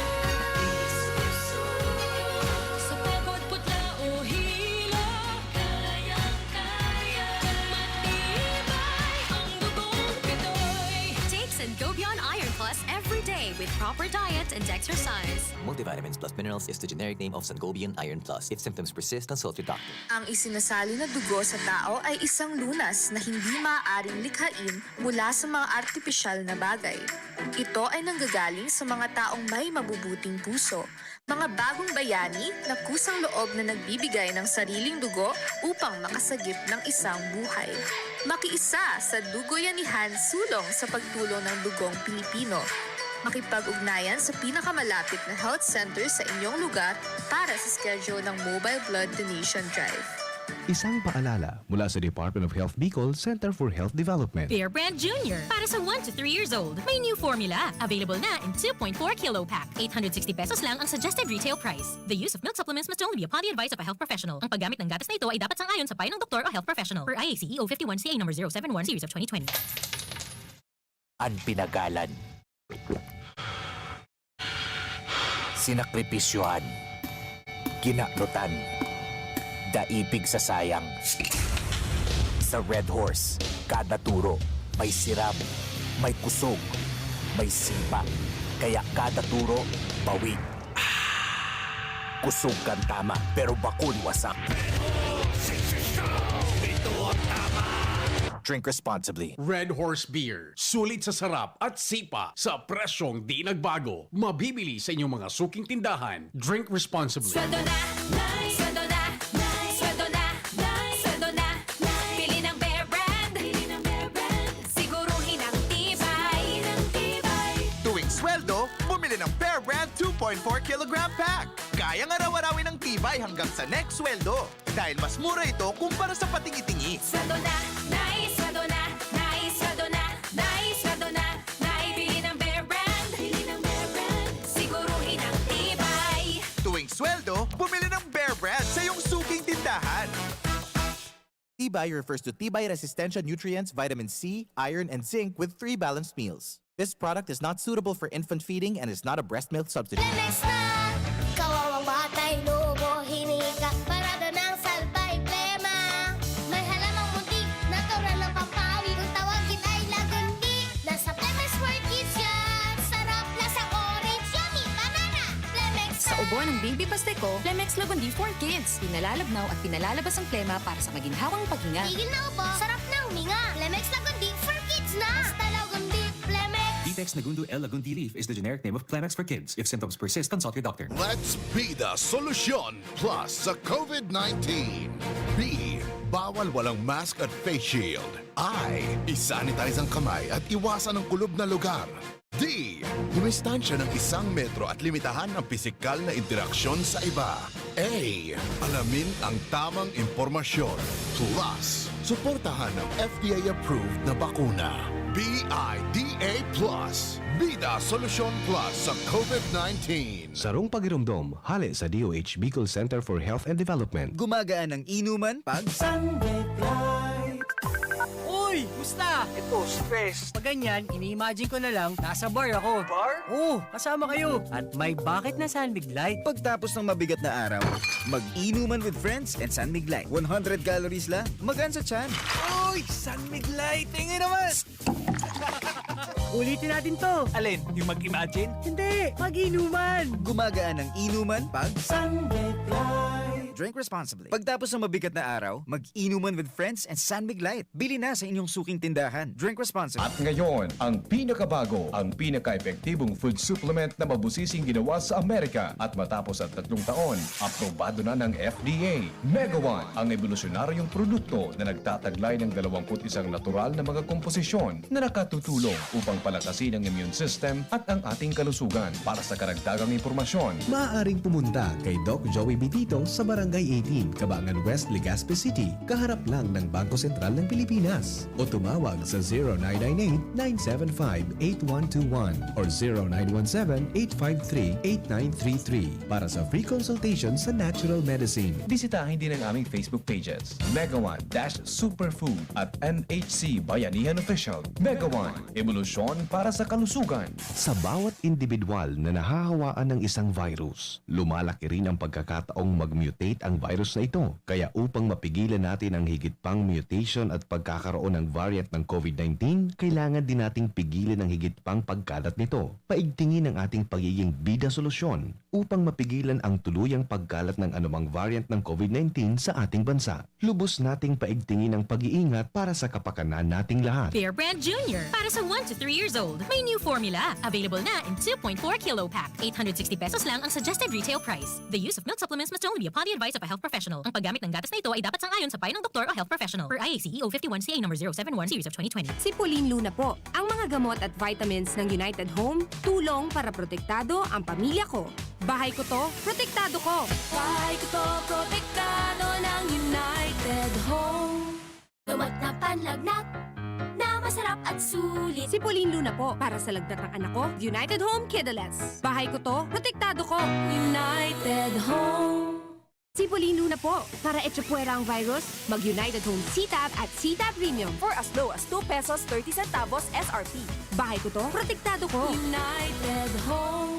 sa pagod, putla o hilo, kayang-kaya, matibay ang dugong Pinoy. Take Sangobion Iron Plus every day with proper diet and exercise. Multivitamins plus minerals is the generic name of Sangobion Iron Plus. If symptoms persist, consult your doctor. Ang isinasali na dugo sa tao ay isang lunas na hindi maaaring likhain mula sa mga artipisyal na bagay. Ito ay nanggagaling sa mga taong may mabubuting puso, mga bagong bayani na kusang loob na nagbibigay ng sariling dugo upang makasagip ng isang buhay. Makiisa sa Dugoyanihan Sulong sa pagtulong ng dugong Pilipino. Makipag-ugnayan sa pinakamalapit na health center sa inyong lugar para sa schedule ng Mobile Blood Donation Drive. Isang paalala mula sa Department of Health Bicol, Center for Health Development. Bear Brand Junior, para sa one to three years old. May new formula. Available na in two point four kilo pack. Eight hundred sixty pesos lang ang suggested retail price. The use of milk supplements must only be upon the advice of a health professional. Ang paggamit ng gatas na ito ay dapat sang-ayon sa payo ng doktor o health professional. Per I A C E O fifty-one C A number zero seven one series of twenty twenty. An pinagalan. Sinakripisyohan. Kinanutan. Daipig sa sayang. Sa Red Horse, kada turo, may sirab, may kusog, may sipa. Kaya kada turo, bawi. Kusog kan tama, pero bakun wasak. Drink responsibly. Red Horse Beer. Sulit sa sarap at sipa sa presyong di nagbago. Mabibili sa inyong mga suking tindahan. Drink responsibly. Sweldo na, Nay! Sweldo na, Nay! Sweldo na, Nay! Sweldo na, Nay! Bili ng Bear Brand! Bili ng Bear Brand! Siguruhin ang tibay! Siguruhin ang tibay! Tuwing sweldo, bumili ng Bear Brand two point four kilogram pack. Kayang araw-arawin ang tibay hanggang sa next sweldo. Dahil mas mura ito kumpara sa patingi-tingi. Sweldo na, Nay! Sweldo na, Nay! Sweldo na, Nay! Sweldo na, Nay! Bili ng Bear Brand! Bili ng Bear Brand! Siguruhin ang tibay! Tuwing sweldo, bumili ng Bear Brand sa iyong suking tindahan. Tibay refers to tibay resistensya nutrients, vitamin C, iron, and zinc with three balanced meals. This product is not suitable for infant feeding and is not a breast milk substitute. Lemex na! Kawawang batay, lubo, hinika, parada ng salbay, plema. May halamang muntik, natural ng pampawi. Kung tawagin ay lagundi, nasa Lemex for Kids yan. Sarap, lasang orange, yummy, banana. Lemex Sa na! Ubo ng Baby Pasteco, Lemex Lagundi for Kids. Pinalalabnaw at pinalalabas ang plema para sa maginhawang paghinga. Tigil na ubo, sarap na huminga. Lemex Lagundi for Kids na! Basta Lagundi, Lemex! Vitex Nagundo L Lagundi Leaf is the generic name of Clemex for kids. If symptoms persist, consult your doctor. Let's be the solution plus sa COVID nineteen. B, bawal walang mask at face shield. I, isanitize ang kamay at iwasan ang kulob na lugar. D, dumistansya ng isang metro at limitahan ang pisikal na interaksyon sa iba. A, alamin ang tamang impormasyon. Plus, suportahan ang F D A-approved na bakuna. B I D A plus, Bida Solusyon Plus sa COVID nineteen. Sarong pagiromdom, hale sa D O H Bicol Center for Health and Development. Gumagaan ang inuman pag Sunday Fly. Uy! Musta? Ito, stress. Pag ganyan, ini-imagine ko na lang, nasa bar ako. Bar? Oo, kasama kayo. At may bakit na San Mig Light. Pagtapos ng mabigat na araw, mag-inuman with friends and San Mig Light. One hundred calories lang, magaan sa tiyan. Uy! San Mig Light! Tingin naman! Ulitin natin to. Alin? Yung mag-imagine? Hindi! Mag-inuman! Gumagaan ang inuman pag San Mig Light. Drink responsibly. Pagtapos ng mabigat na araw, mag-inuman with friends and San Mig Light. Bili na sa inyong suking tindahan. Drink responsibly. At ngayon, ang pinakabago, ang pinaka-epektibong food supplement na mabusising ginawa sa Amerika. At matapos ang tatlong taon, aprobado na ng F D A. Megawan, ang ebolusyonaryong produkto na nagtataglay ng dalawampu't isang natural na mga komposisyon na nakatutulong upang palakasin ang immune system at ang ating kalusugan. Para sa karagdagang impormasyon, maaaring pumunta kay Doc Joey Bitito sa Barangay Barangay eighteen, Kabangan West, Legazpi City, kaharap lang ng Bangko Sentral ng Pilipinas. O tumawag sa zero nine nine eight, nine seven five, eight one two one or zero nine one seven, eight five three, eight nine three three para sa free consultation sa natural medicine. Bisitahin din ang aming Facebook pages, Mega One dash Superfood at M H C Bayanihan Official. Mega One, ebolusyon para sa kalusugan. Sa bawat indibidwal na nahahawaan ng isang virus, lumalaki rin ang pagkakataong mag-mutate ang virus na ito. Kaya upang mapigilan natin ang higit pang mutation at pagkakaroon ng variant ng COVID nineteen, kailangan din nating pigilan ang higit pang pagkalat nito. Paigtingin ang ating pagiging bida solusyon upang mapigilan ang tuluyang pagkalat ng anumang variant ng COVID nineteen sa ating bansa. Lubos nating paigtingin ang pag-iingat para sa kapakanan nating lahat. Bear Brand Junior, para sa one to three years old. May new formula. Available na in two point four kilo pack. Eight hundred sixty pesos lang ang suggested retail price. The use of milk supplements must only be upon the advice of a health professional. Ang paggamit ng gatas na ito ay dapat sang-ayon sa payo ng doktor o health professional. Per I A C E O fifty-one C A number zero seven one, series of twenty twenty. Si Pauline Luna po. Ang mga gamot at vitamins ng United Home, tulong para protektado ang pamilya ko. Bahay ko to, protektado ko. Bahay ko to, protektado ng United Home. Gamot na panlagnat na masarap at sulit. Si Pauline Luna po, para sa lagnat ng anak ko, United Home Kidaletes. Bahay ko to, protektado ko. United Home. Si Pauline Luna po, para echapuwera ang virus, mag United Home C-Tab at C-Tab Premium. For as low as two pesos thirty centavos S R P. Bahay ko to, protektado ko. United Home.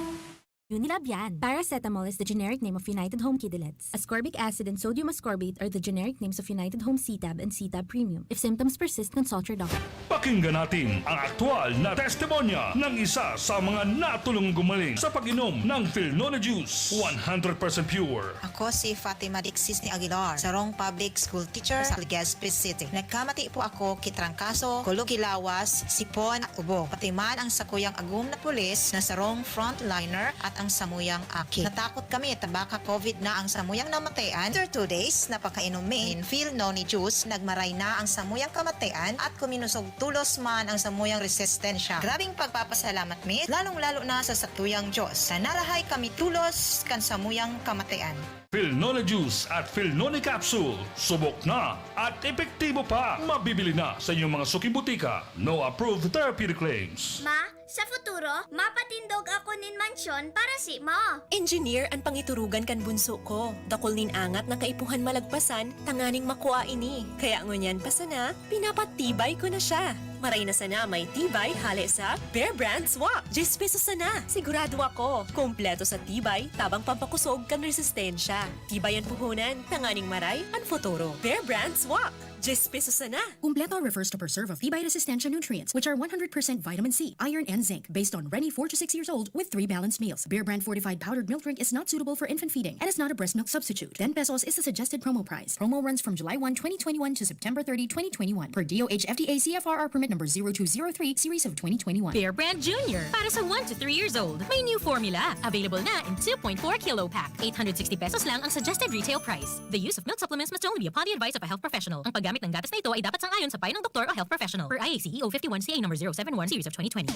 Unilab yan. Paracetamol is the generic name of United Home Kidaletes. Ascorbic acid and sodium ascorbate are the generic names of United Home C-Tab and C-Tab Premium. If symptoms persist, consult your doctor. Pakinggan natin ang aktual na testimonya ng isa sa mga natulong gumaling sa pag-inom ng Filnone Juice, one hundred percent pure. Ako si Fatima Dixis ni Aguilar, sarong public school teacher sa Legazpi City. Nagkamati po ako ki trangkaso, kulog ki lawas, sipon, ubo. Pati man ang sakuyang agom na pulis na sarong frontliner at ang samuyang aki. Natakot kami ta baka COVID na ang samuyang namatayan. After two days na pagkainom mi nin Filnone juice, nagmaray na ang samuyang kamatayan at kuminusog tulos man ang samuyang resistensya. Grabing pagpapasalamat mi, lalong-lalo na sa satuyang Diyos, na narahay kami tulos kan samuyang kamatayan. Filnone Juice at Filnone Capsule, subok na at epektibo pa. Mabibili na sa inyong mga suking botika. No approved therapeutic claims. Ma, sa futuro, mapatindog ako nin mansyon para saimo. Engineer an pangiturugan kan bunso ko. Dakul nin angat na kaipuhan malagpasan tanganing makua ini. Kaya ngunyan pa sana, pinapatibay ko na siya. Maray na sana may tibay hale sa Bear Brand Swak. Diyes pesos sana. Sigurado ako, kompleto sa tibay, tabang pampakosog kan resistensya. Tibay an puhunan, tanganing maray an futuro. Bear Brand Swak. Diyes pesos sana. Kumpleto refers to preserve of tibay resistensya nutrients, which are one hundred percent vitamin C, iron, and zinc, based on Reni, four to six years old, with three balanced meals. Bear Brand fortified powdered milk drink is not suitable for infant feeding and is not a breast milk substitute. Ten pesos is the suggested promo price. Promo runs from July one, twenty twenty-one to September thirty, twenty twenty-one, per D O H F D A C F R R permit number zero two zero three, series of twenty twenty-one. Bear Brand Junior, para sa one to three years old. May new formula. Available na in two point four kilo pack. Eight hundred sixty pesos lang ang suggested retail price. The use of milk supplements must only be upon the advice of a health professional. Ang paggamit ng gatas na ito ay dapat sang-ayon sa payo ng doktor o health professional. Per I A C E O fifty-one C A number zero seven one, series of twenty twenty.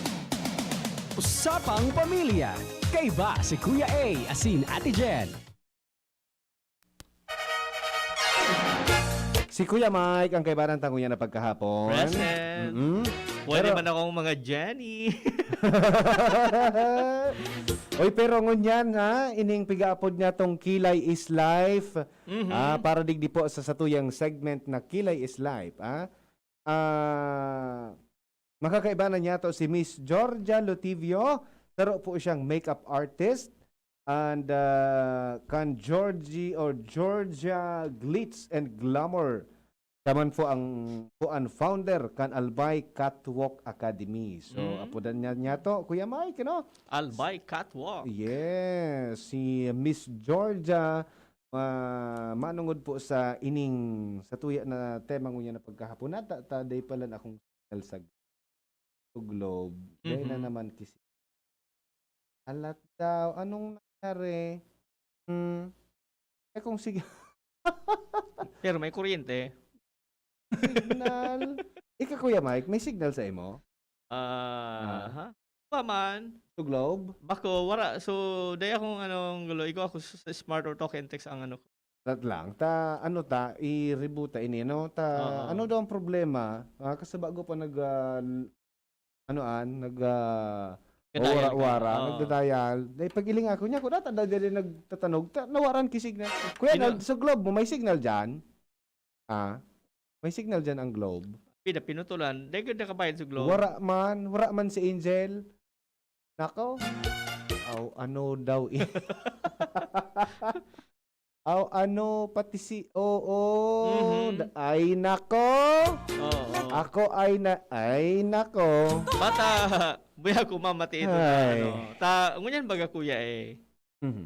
Usapang Pamilya. Kaiba si Kuya A asin Ate Jen. Si Kuya Mike ang kaibanan ta ngunyan na pagkahapon. Present. Mm-mm. Pwede Pero man akong mga Jenny. Oy, pero ngunyan ha, ining pigaapod niya tong Kilay is Life. Mhm. Ah, para digdi po sa satuyang segment na Kilay is Life, ah. Ah, makakaiba na niya to si Miss Georgia Lotivio. Saro po siyang makeup artist. And, ah, kan Georgie or Georgia Glitz and Glamour. Siya man po ang, po ang founder kan Albay Catwalk Academy. So, Mm. apodan niya, niya to, Kuya Mike, no? Albay Catwalk. Yes, si Miss Georgia, ah, manungod po sa ining, sa tuya na tema ngunyan na pagkahapon. Nata, ta, day pala na akong signal sa globe. Dahil na Mhm. naman kisi-, alat daw, anong nangyari? Hmm. Eh, kung sige. Pero may kuryente. Signal. Ika, Kuya Mike, may signal sa imo? Ah, Ah. ha? Pa man. Sa globe? Bako, wara. So, daya akong anong gulo. Ikaw ako sa, sa smart or talk and text ang ano ko. Tat lang. Ta, ano ta, i-reboot ta ini, no? Ta, Oo. ano daw ang problema? Ah, kasi bago pa nag, ah, l-, ano an, nag, ah, Kadayan ka. wara-wara, Oo. nagda-dial. Dahil pag iling ako niya, ako data daw diri nagtatanog, ta, nawaran ki signal. Kuya, Ina- nag, sa Globe mo, may signal dyan? Ah? May signal dyan ang Globe? Pida pinutulan. Dahil ka nakabayad sa Globe. Wara man, wara man si Angel. Nako. Aw, ano daw i-, aw, ano, pati si, oo. Mhm. Da-, ay, nako. Oo. Ako ay na, ay, nako. Bata, buya ko mamati ito na Ay. ano. Ta, ngunyan baga kuya eh. Mhm.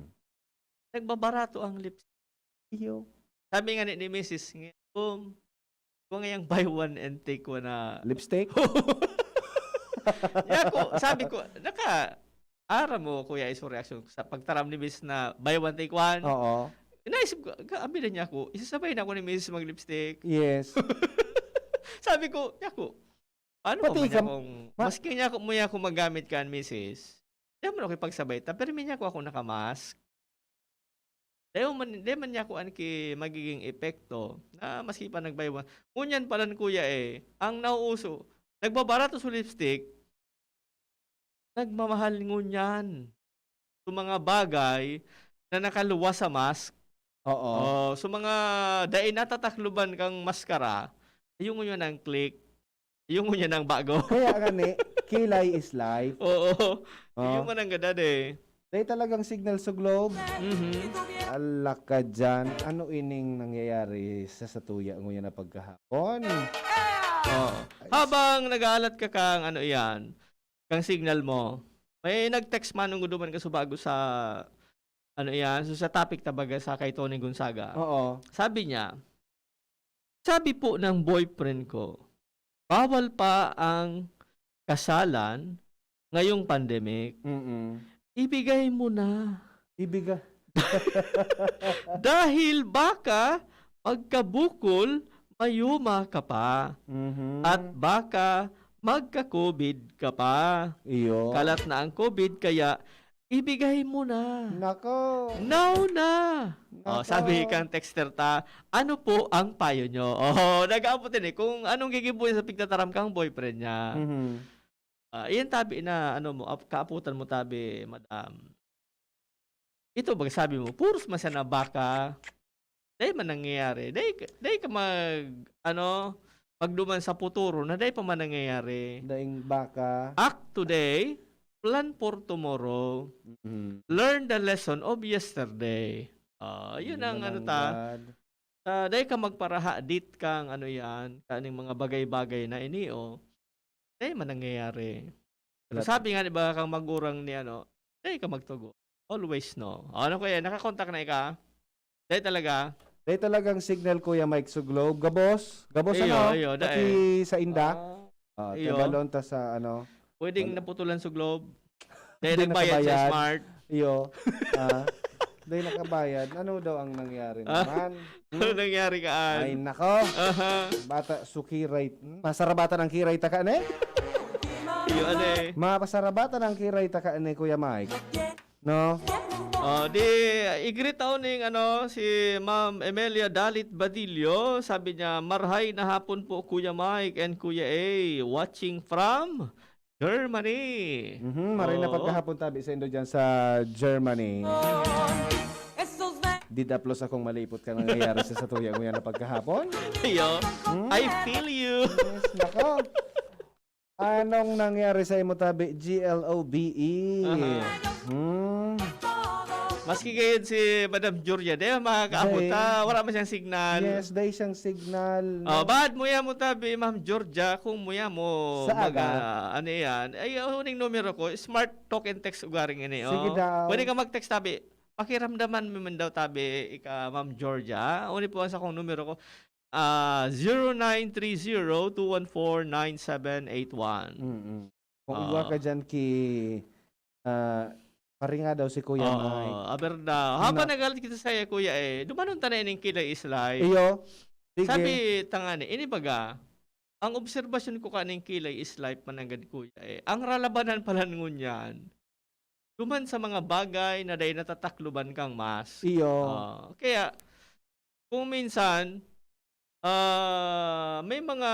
Nagbabarato ang lips. Iyo. Sabi nga ni, ni misis, "Kung, kung ngayang buy one and take one na." Lipstick? Yako, sabi ko, naka, aram mo, kuya, is reaction sa pagtaram ni misis na buy one, take one. Oo. Naisip ko, "Ga-, abi na niya ako, isasabay na ako ni misis mag-lipstick." Yes. Sabi ko, "Yako, paano Pati pa man ikaw, akong, ma- maski niya ako, muya ako magamit kan misis, di mo na ako ipagsabay ta, pero may niya ako, ako nakamask." Di man, di man niya ako an ki magiging epekto na maski pa nagbaywan. Ngunyan palan, kuya, eh, ang nauuso, nagbabarato sa lipstick, nagmamahal ngunyan sa mga bagay na nakaluwas sa mask. Oo. Oh, sa mga dai natatakloban kang maskara, ayun ngunyan ang click. Ayun ngunyan ang bago. Kaya nga ni, kilay is life. Oo. Oh. Ayun man ang gadad eh. Dahil talagang signal sa Globe. Mhm. Ala ka dyan. Ano ining nangyayari sa satuya nguyan na pagkahapon? Oh. Habang nag-aalat ka kang ano iyan, kang signal mo, may nag-text man nung duman ka subago sa ano iyan, so sa topic tabaga sa kay Tony Gonzaga. Oo. Sabi niya, "Sabi po ng boyfriend ko, bawal pa ang kasalan ngayong pandemic. Mm-mm. Ibigay mo na. Ibiga. Dahil baka pagkabukol, mayuma ka pa. Mhm. At baka magka-COVID ka pa. Iyo. Kalat na ang COVID, kaya ibigay mo na. Nako. Now na." Oh, Nako. Sabi kang texter ta, "Ano po ang payo nyo?" Oh, nag-aabot din eh. Kung anong gigibuhin sa pigtataram kang boyfriend niya. Mhm. Ah, iyan tabi na, ano mo, ap-, kaaputan mo tabi, madam. Ito, baga sabi mo, puros man sana baka, dai man nangyayari. Dai ka, dai ka mag, ano, magduman sa futuro na dai pa man nangyayari. Daing baka. Act today, plan for tomorrow. Mhm. Learn the lesson of yesterday. Ah, yun ang ano ta. Mananggad. Ah, dai ka magparaha dit kang ano yan, kaning mga bagay-bagay na ini, oh. Dai man nangyayari. So, Wala. Sabi nga, di ba, kang magurang ni ano, dai ka magtugo. Always no. O, ano ko yan? Nakakontak na ika? Dai talaga? Dai talagang signal, Kuya Mike, sa Globe. Gabos? Gabos Iyo, ano? iyo, dai. Pati sa inda? Ah, Ah, iyo. Tabalon ta sa ano? Pwedeng Wala. Naputulan sa Globe. Dai Dai nagbayad sa nakabayad. Smart. Iyo. Ah, dai nakabayad. Ano daw ang nangyari Ah. naman? Ano nangyari kaan? Ay, nako. Aha. Bata, sukiray. Hmm, masarabatan ang kiray taka, ne? Iyo, ano eh. Mapasarabatan ang kiray taka, ne, Kuya Mike. No? Oh, di, i-greet ako ning, ano, si Ma'am Emelia Dalit Badillo. Sabi niya, "Marhay na hapon po, Kuya Mike and Kuya A. Watching from Germany." Mhm, maray na Oo. pagkahapon tabi sa indo dyan sa Germany. Didaplos akong malipot ka nangyayari sa satuya mo yan na pagkahapon. Iyo. Hmm? I feel you. Yes, nako. Anong nangyari sa imo tabi? G L O B E. Aha. Hmm. Maski gayud si Madam Georgia, di makakaabot Dai. ta. Wala man siyang signal. Yes, dai siyang signal. Oh, bad mo yan mo tabi, Ma'am Georgia, kung mo yan mo Sa mag-, aga. ah, ano yan. Ay, uning numero ko, Smart Talk and Text ugaring ini, Sige oh. daw. Pwede ka mag-text tabi. Pakiramdaman mo man daw tabi, ika Ma'am Georgia. Uni po ang sakong numero ko. Ah, zero nine three zero two one four nine seven eight one. Mm-mm. Kung Ah. igwa ka dyan ki, ah, paringa daw si Kuya Oo, Mike. aber daw. Habang Na- nagalit kita sa iya, Kuya, eh, dumanon ta na ining Kilay is Life. Iyo. Sige. Sabi, tanga ni, ini baga, ang obserbasyon ko kaning Kilay is Life mananggad, Kuya, eh, ang ralabanan pala ngunyan, duman sa mga bagay na dai natatakloban kang mask. Iyo. Ah, kaya, kung minsan, ah, may mga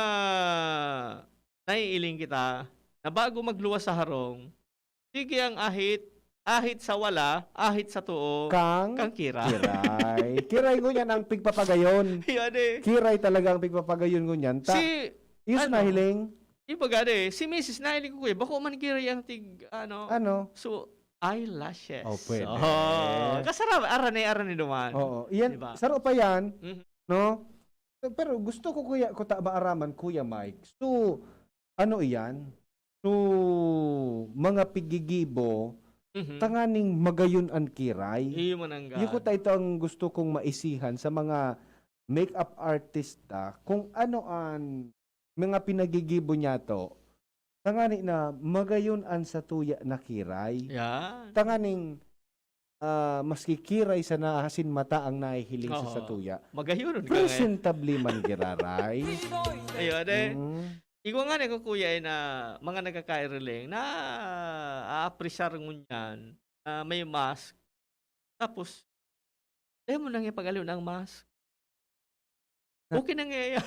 naiiling kita na bago magluwas sa harong, sige ang ahit, ahit sa wala, ahit sa too, Kang kang kiray. kiray. Kiray ngunyan ang pigpapagayon. Yan eh. Kiray talaga ang pigpapagayon ngunyan. Ta, Si, is ano, nahiling. Iba gani, si misis nahiling ko, kuya, bako man kiray ang tig, ano, Ano? so, eyelashes. Oh, pwede. Oh, kasarap, arani, arani naman. Oo. Yan, Diba? saro pa yan, Mhm. no? Pero gusto ko, kuya, ko ta maaraman, Kuya Mike. So, ano iyan? So, mga pigigibo, Mhm. tanganing magayon an kiray. Iyo man ang Iyo ko gaan. ta ito ang gusto kong maisihan sa mga makeup artista, kung ano an mga pinagigibo niyato, tangani na magayon an satuya na kiray. Yan. Tanganing, ah, maski kiray sana asin mata ang nahihiling sa Oo. satuya. Magayon ka nga. Presentable man giraray. Ayun, eh. Mm. Igwa nga ni ko, kuya, eh, na mga nagkakairiling na aapresyar ngunyan na may mask. Tapos, dai mo na nga pag-aliw ang mask. Na- Okay na nga yan.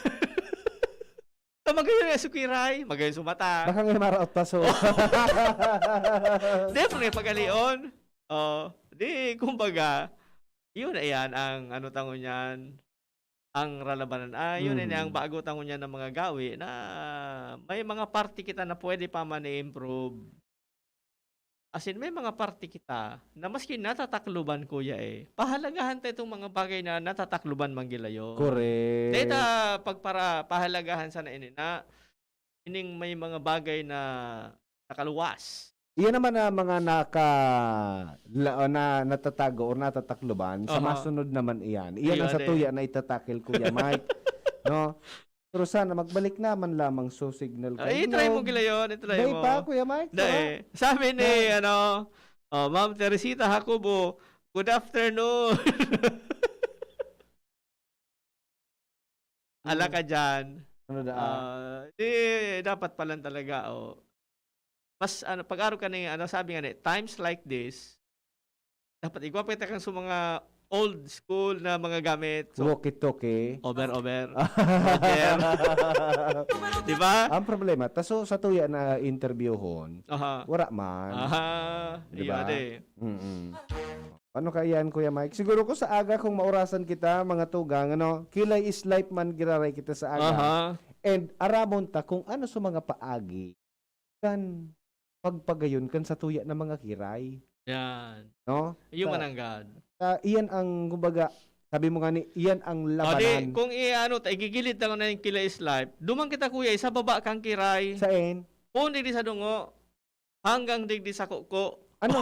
Ta magayon nga sukiray, magayon sumata. Baka nga maraot pa, so. Dai mo nga pag-alion. Oh, di, kumbaga, yun, ayan, ang ano tango niyan, ang ralabanan. Ah, yun, yun ang Mm. bago tango niyan ng mga gawi na may mga parte kita na pwede pa man i-improve. As in, may mga parte kita na maski natatakloban, kuya, eh. Pahalagahan ta itong mga bagay na natatakloban man gila yun. Correct. Dahil ta pagpara-, pahalagahan sana ini na ining may mga bagay na nakaluwas. Iyan naman na mga naka-, la-, na natatago or natatakloban, sa Aha. masunod naman iyan. Iyan Ayun, ang sa eh. tuya na itatakil, Kuya Mike. No? Pero sana magbalik naman lamang so signal Ay, kayo. i-try mo gila yun, i-try Day mo. pa, Kuya Mike, Day. sarap. Sabi ni, Day. ano, oh, Ma'am Teresita Jacobo, good afternoon. Ala Hmm. ka dyan. Ano da, ah? Ah, di, dapat pa lang talaga, oh. Mas, ano, pag-aro ka ni, ano, sabi nga ni, times like this, dapat igwa pa kita kan sa mga old school na mga gamit. So, Walkie-talkie. over, over. Over. Di ba? Ang problema, ta so, sa tuya na interviewhon, Aha. wala man. Aha. Di Iyo, ba? ade. Mm-mm. Ano kaya yan, Kuya Mike? Siguro ko sa aga, kung maurasan kita, mga tugang, ano, kilay is life man, giraray kita sa aga. Aha. And aramon ta kung ano sa mga paagi kan pagpagayon kan satuya na mga kiray. Yan. No? Iyo Sa, man ang God. sa, iyan ang, kumbaga, sabi mo nga ni, iyan ang O, di, labanan. kung i-ano ta, igigilid ta na yung kilay is life, duman kita, kuya, sa baba kang kiray. Sain? Kung digdi sa dungo, hanggang digdi sa kuko. Ano?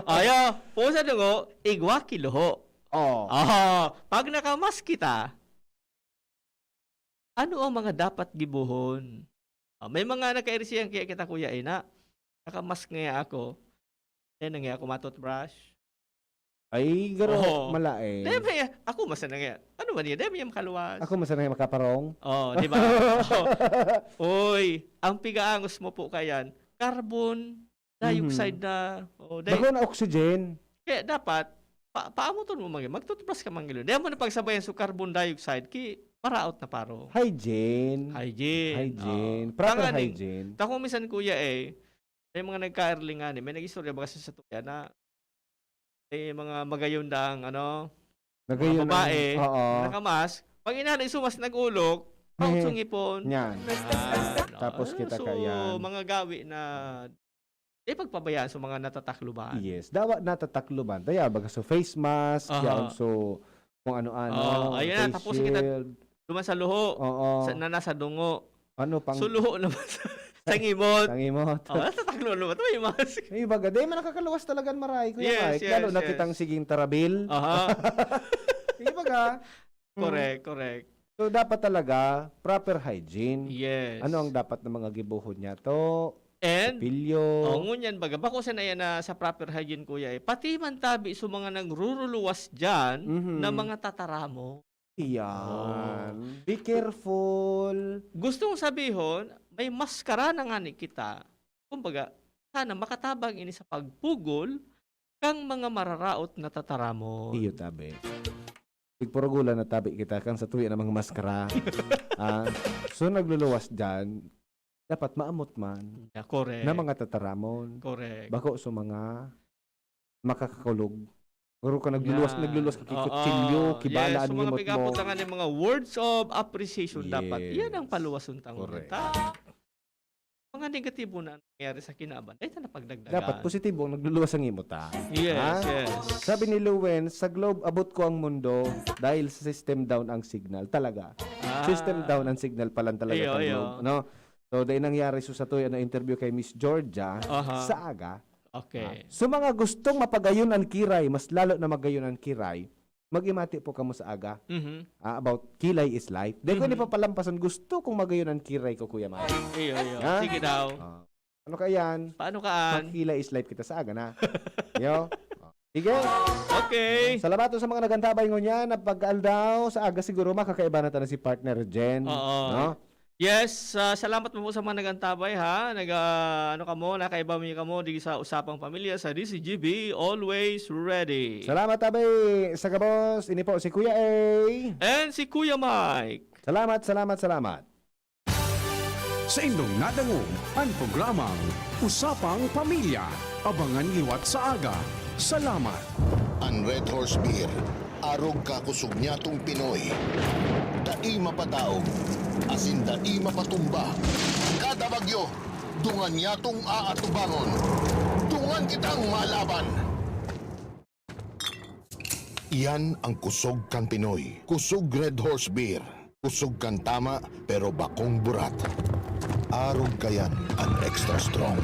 Ayo, kung sa dungo, igwa kiluho. Oh. Ah, pag nakamask kita, ano ang mga dapat gibohon? Ah, may mga nagkairisihan kaya kita, kuya, eh, na nakamask nga ako. Then, nga ako matoothbrush. Ay, garo, Oo. malain. Dahil may, ako, masa na nga. Ano man yun? Dahil may makaluwas. Ako, masa na nga makaparong. Oh, di ba? Oh. Uy, ang pigaangos mo po kayan, carbon dioxide Mhm. na. Oh, dahil Bako na oxygen. Kaya dapat, pa, paamuton mo, mag-, mag-toothbrush ka, manggilo. Di mo na pagsabayan sa carbon dioxide, ki, paraot na paro. Hygiene. Hygiene. Hygiene. Oo. Proper Tanganing, hygiene. Takong minsan, kuya, eh, may mga nagka-early nga ni, may nag-istorya ba kasi sa tuya na may mga magayon daang, ano, Magayon mga babae, ang, oo. nakamask. Pag inanay sumas nag-ulok, paot Eh, sa ngipon. yan. Ah, no. Tapos Ah, kita so, kayan. mga gawi na, eh, pagpabayaan sa mga natatakloban. Yes. Dawa natatakloban. Daya, baga so face mask, Aha. yan, so, kung ano-ano, Oo, ayun na, face tapos kita shield. duman sa luho, Oo. sa, na nasa dungo. Ano pang So, luho naman sa, sa ngimot. Sa ngimot. Oh, natatakloban naman. Ito may mask. May baga. Di man nakakaluwas talaga ang maray, Kuya Yes, Mike. Lalo yes, na yes. kitang siging tarabil. Aha. May baga. Mm. Correct, correct. So, dapat talaga, proper hygiene. Yes. Ano ang dapat ng mga gibohon niya? To, And, Pilyo. oh, ngunyan baga, bako sa na yan na sa proper hygiene, kuya, eh. Pati man tabi sa mga nagruruluwas dyan Mhm. na mga tataramo. Iyan. Oh. Be careful. Gustong sabihon, may maskara na nga ni kita. Kumbaga, sana makatabang ini sa pagpugol kang mga mararaot na tataramon. Iyo, tabi. Tigpurugulan na tabi kita kan sa tuya na mga maskara. Ah, so nagluluwas dyan, dapat maamot man Yeah, correct. na mga tataramon. Correct. Bako sa mga makakakulog. Pero kung nagluluwas, Yan. nagluluwas ka, Oo. kikutsilyo, kibala, Yes, ang so mga ngimot mo. pigabutangan ng mga words of appreciation dapat. Yan ang Yes. paluwason tangod Correct. ta. Mga negatibo na nangyayari sa kinaban, dahil na pagdagdagan. Dapat positibo ang nagluluwas ang ngimot, ha? Yes, Ha? yes. Sabi ni Lewin, sa globe abot ko ang mundo dahil sa system down ang signal. Talaga. Ah. System down ang signal pa lang talaga Iyo, sa iyo. globe, no? So, dahil nangyari so sa tuya na interview kay Miss Georgia Aha. sa aga. Okay. So, mga gustong mapagayon ang kiray, mas lalo na magayon ang kiray, mag-imati po kamo sa aga Mhm. ah, about Kilay is Life. Dahil ko Mhm. ini papalampasan, gusto kong magayon ang kiray ko, Kuya Mike. Iyo, iyo. Ha? Sige daw. Ah, ano ka yan? Paano ka, An? Mag-Kilay is Life kita sa aga na. Yo? Ah, sige. Okay. Salamat sa mga nagantabay ngunyan na pagkaaldaw. Sa aga siguro makakaiba na ta na si Partner Jen. Oo. No? Yes, ah, salamat po sa mga nagantabay, ha. Nag, ah, ano kamo, nakaiba mi kamo di sa Usapang Pamilya sa D Z G B, always ready. Salamat, tabi. Sa gabos, ini po si Kuya A. And si Kuya Mike. Salamat, salamat, salamat. Sa indong nadangog an programang Usapang Pamilya. Abangan liwat sa aga. Salamat. An Red Horse Beer, arog ka kusog nyatong Pinoy. Dai mapadaog, asin dai mapatumba. Kada bagyo, dungan nyatong aatubangon. Dungan kitang malaban. Iyan ang kusog kan Pinoy. Kusog Red Horse Beer. Kusog kan tama, pero bakong burat. Arog kayan an extra strong.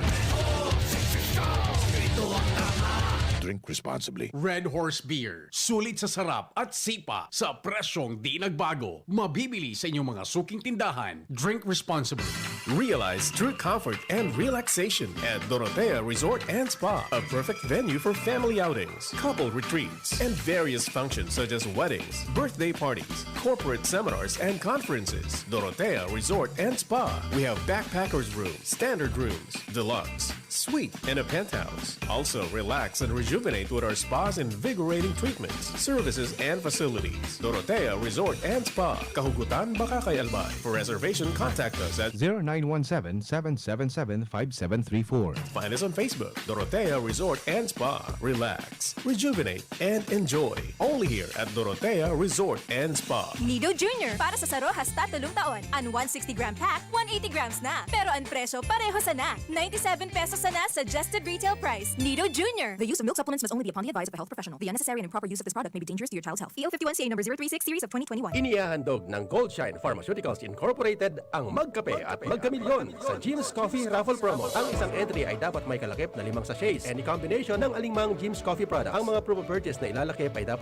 Drink responsibly. Red Horse Beer. Sulit sa sarap at sipa sa presyong di nagbago. Mabibili sa inyong mga suking tindahan. Drink responsibly. Realize true comfort and relaxation at Dorotea Resort and Spa, a perfect venue for family outings, couple retreats, and various functions such as weddings, birthday parties, corporate seminars, and conferences. Dorotea Resort and Spa. We have backpackers room, standard rooms, deluxe, suite, and a penthouse. Also, relax and rejuvenate with our spa's invigorating treatments, services, and facilities. Dorotea Resort and Spa, Kahugutan, Bacacay, Albay. For reservation, contact us at zero nine one seven, seven seven seven, five seven three four. Find us on Facebook, Dorotea Resort and Spa. Relax, rejuvenate, and enjoy. Only here at Dorotea Resort and Spa. Nido Junior, para sa saro hasta tolong taon. An one sixty gram pack, one eighty grams na. Pero an presyo, pareho sana. Ninety-seven pesos sana suggested retail price. Nido Junior. The use of milk supplements must only be upon the advice of a health professional. The unnecessary and improper use of this product may be dangerous to your child's health. P L fifty-one C A number zero three six series of twenty twenty-one. Inihahandog ng Gold Shine Pharmaceuticals Incorporated ang Magkape at Magkamilyon sa Jim's Coffee Raffle Promo. Ang isang entry ay dapat may kalakip na limang sachets. Any combination ng alingmang Jim's Coffee product. Ang mga proof of purchase na ilalakip ay dapat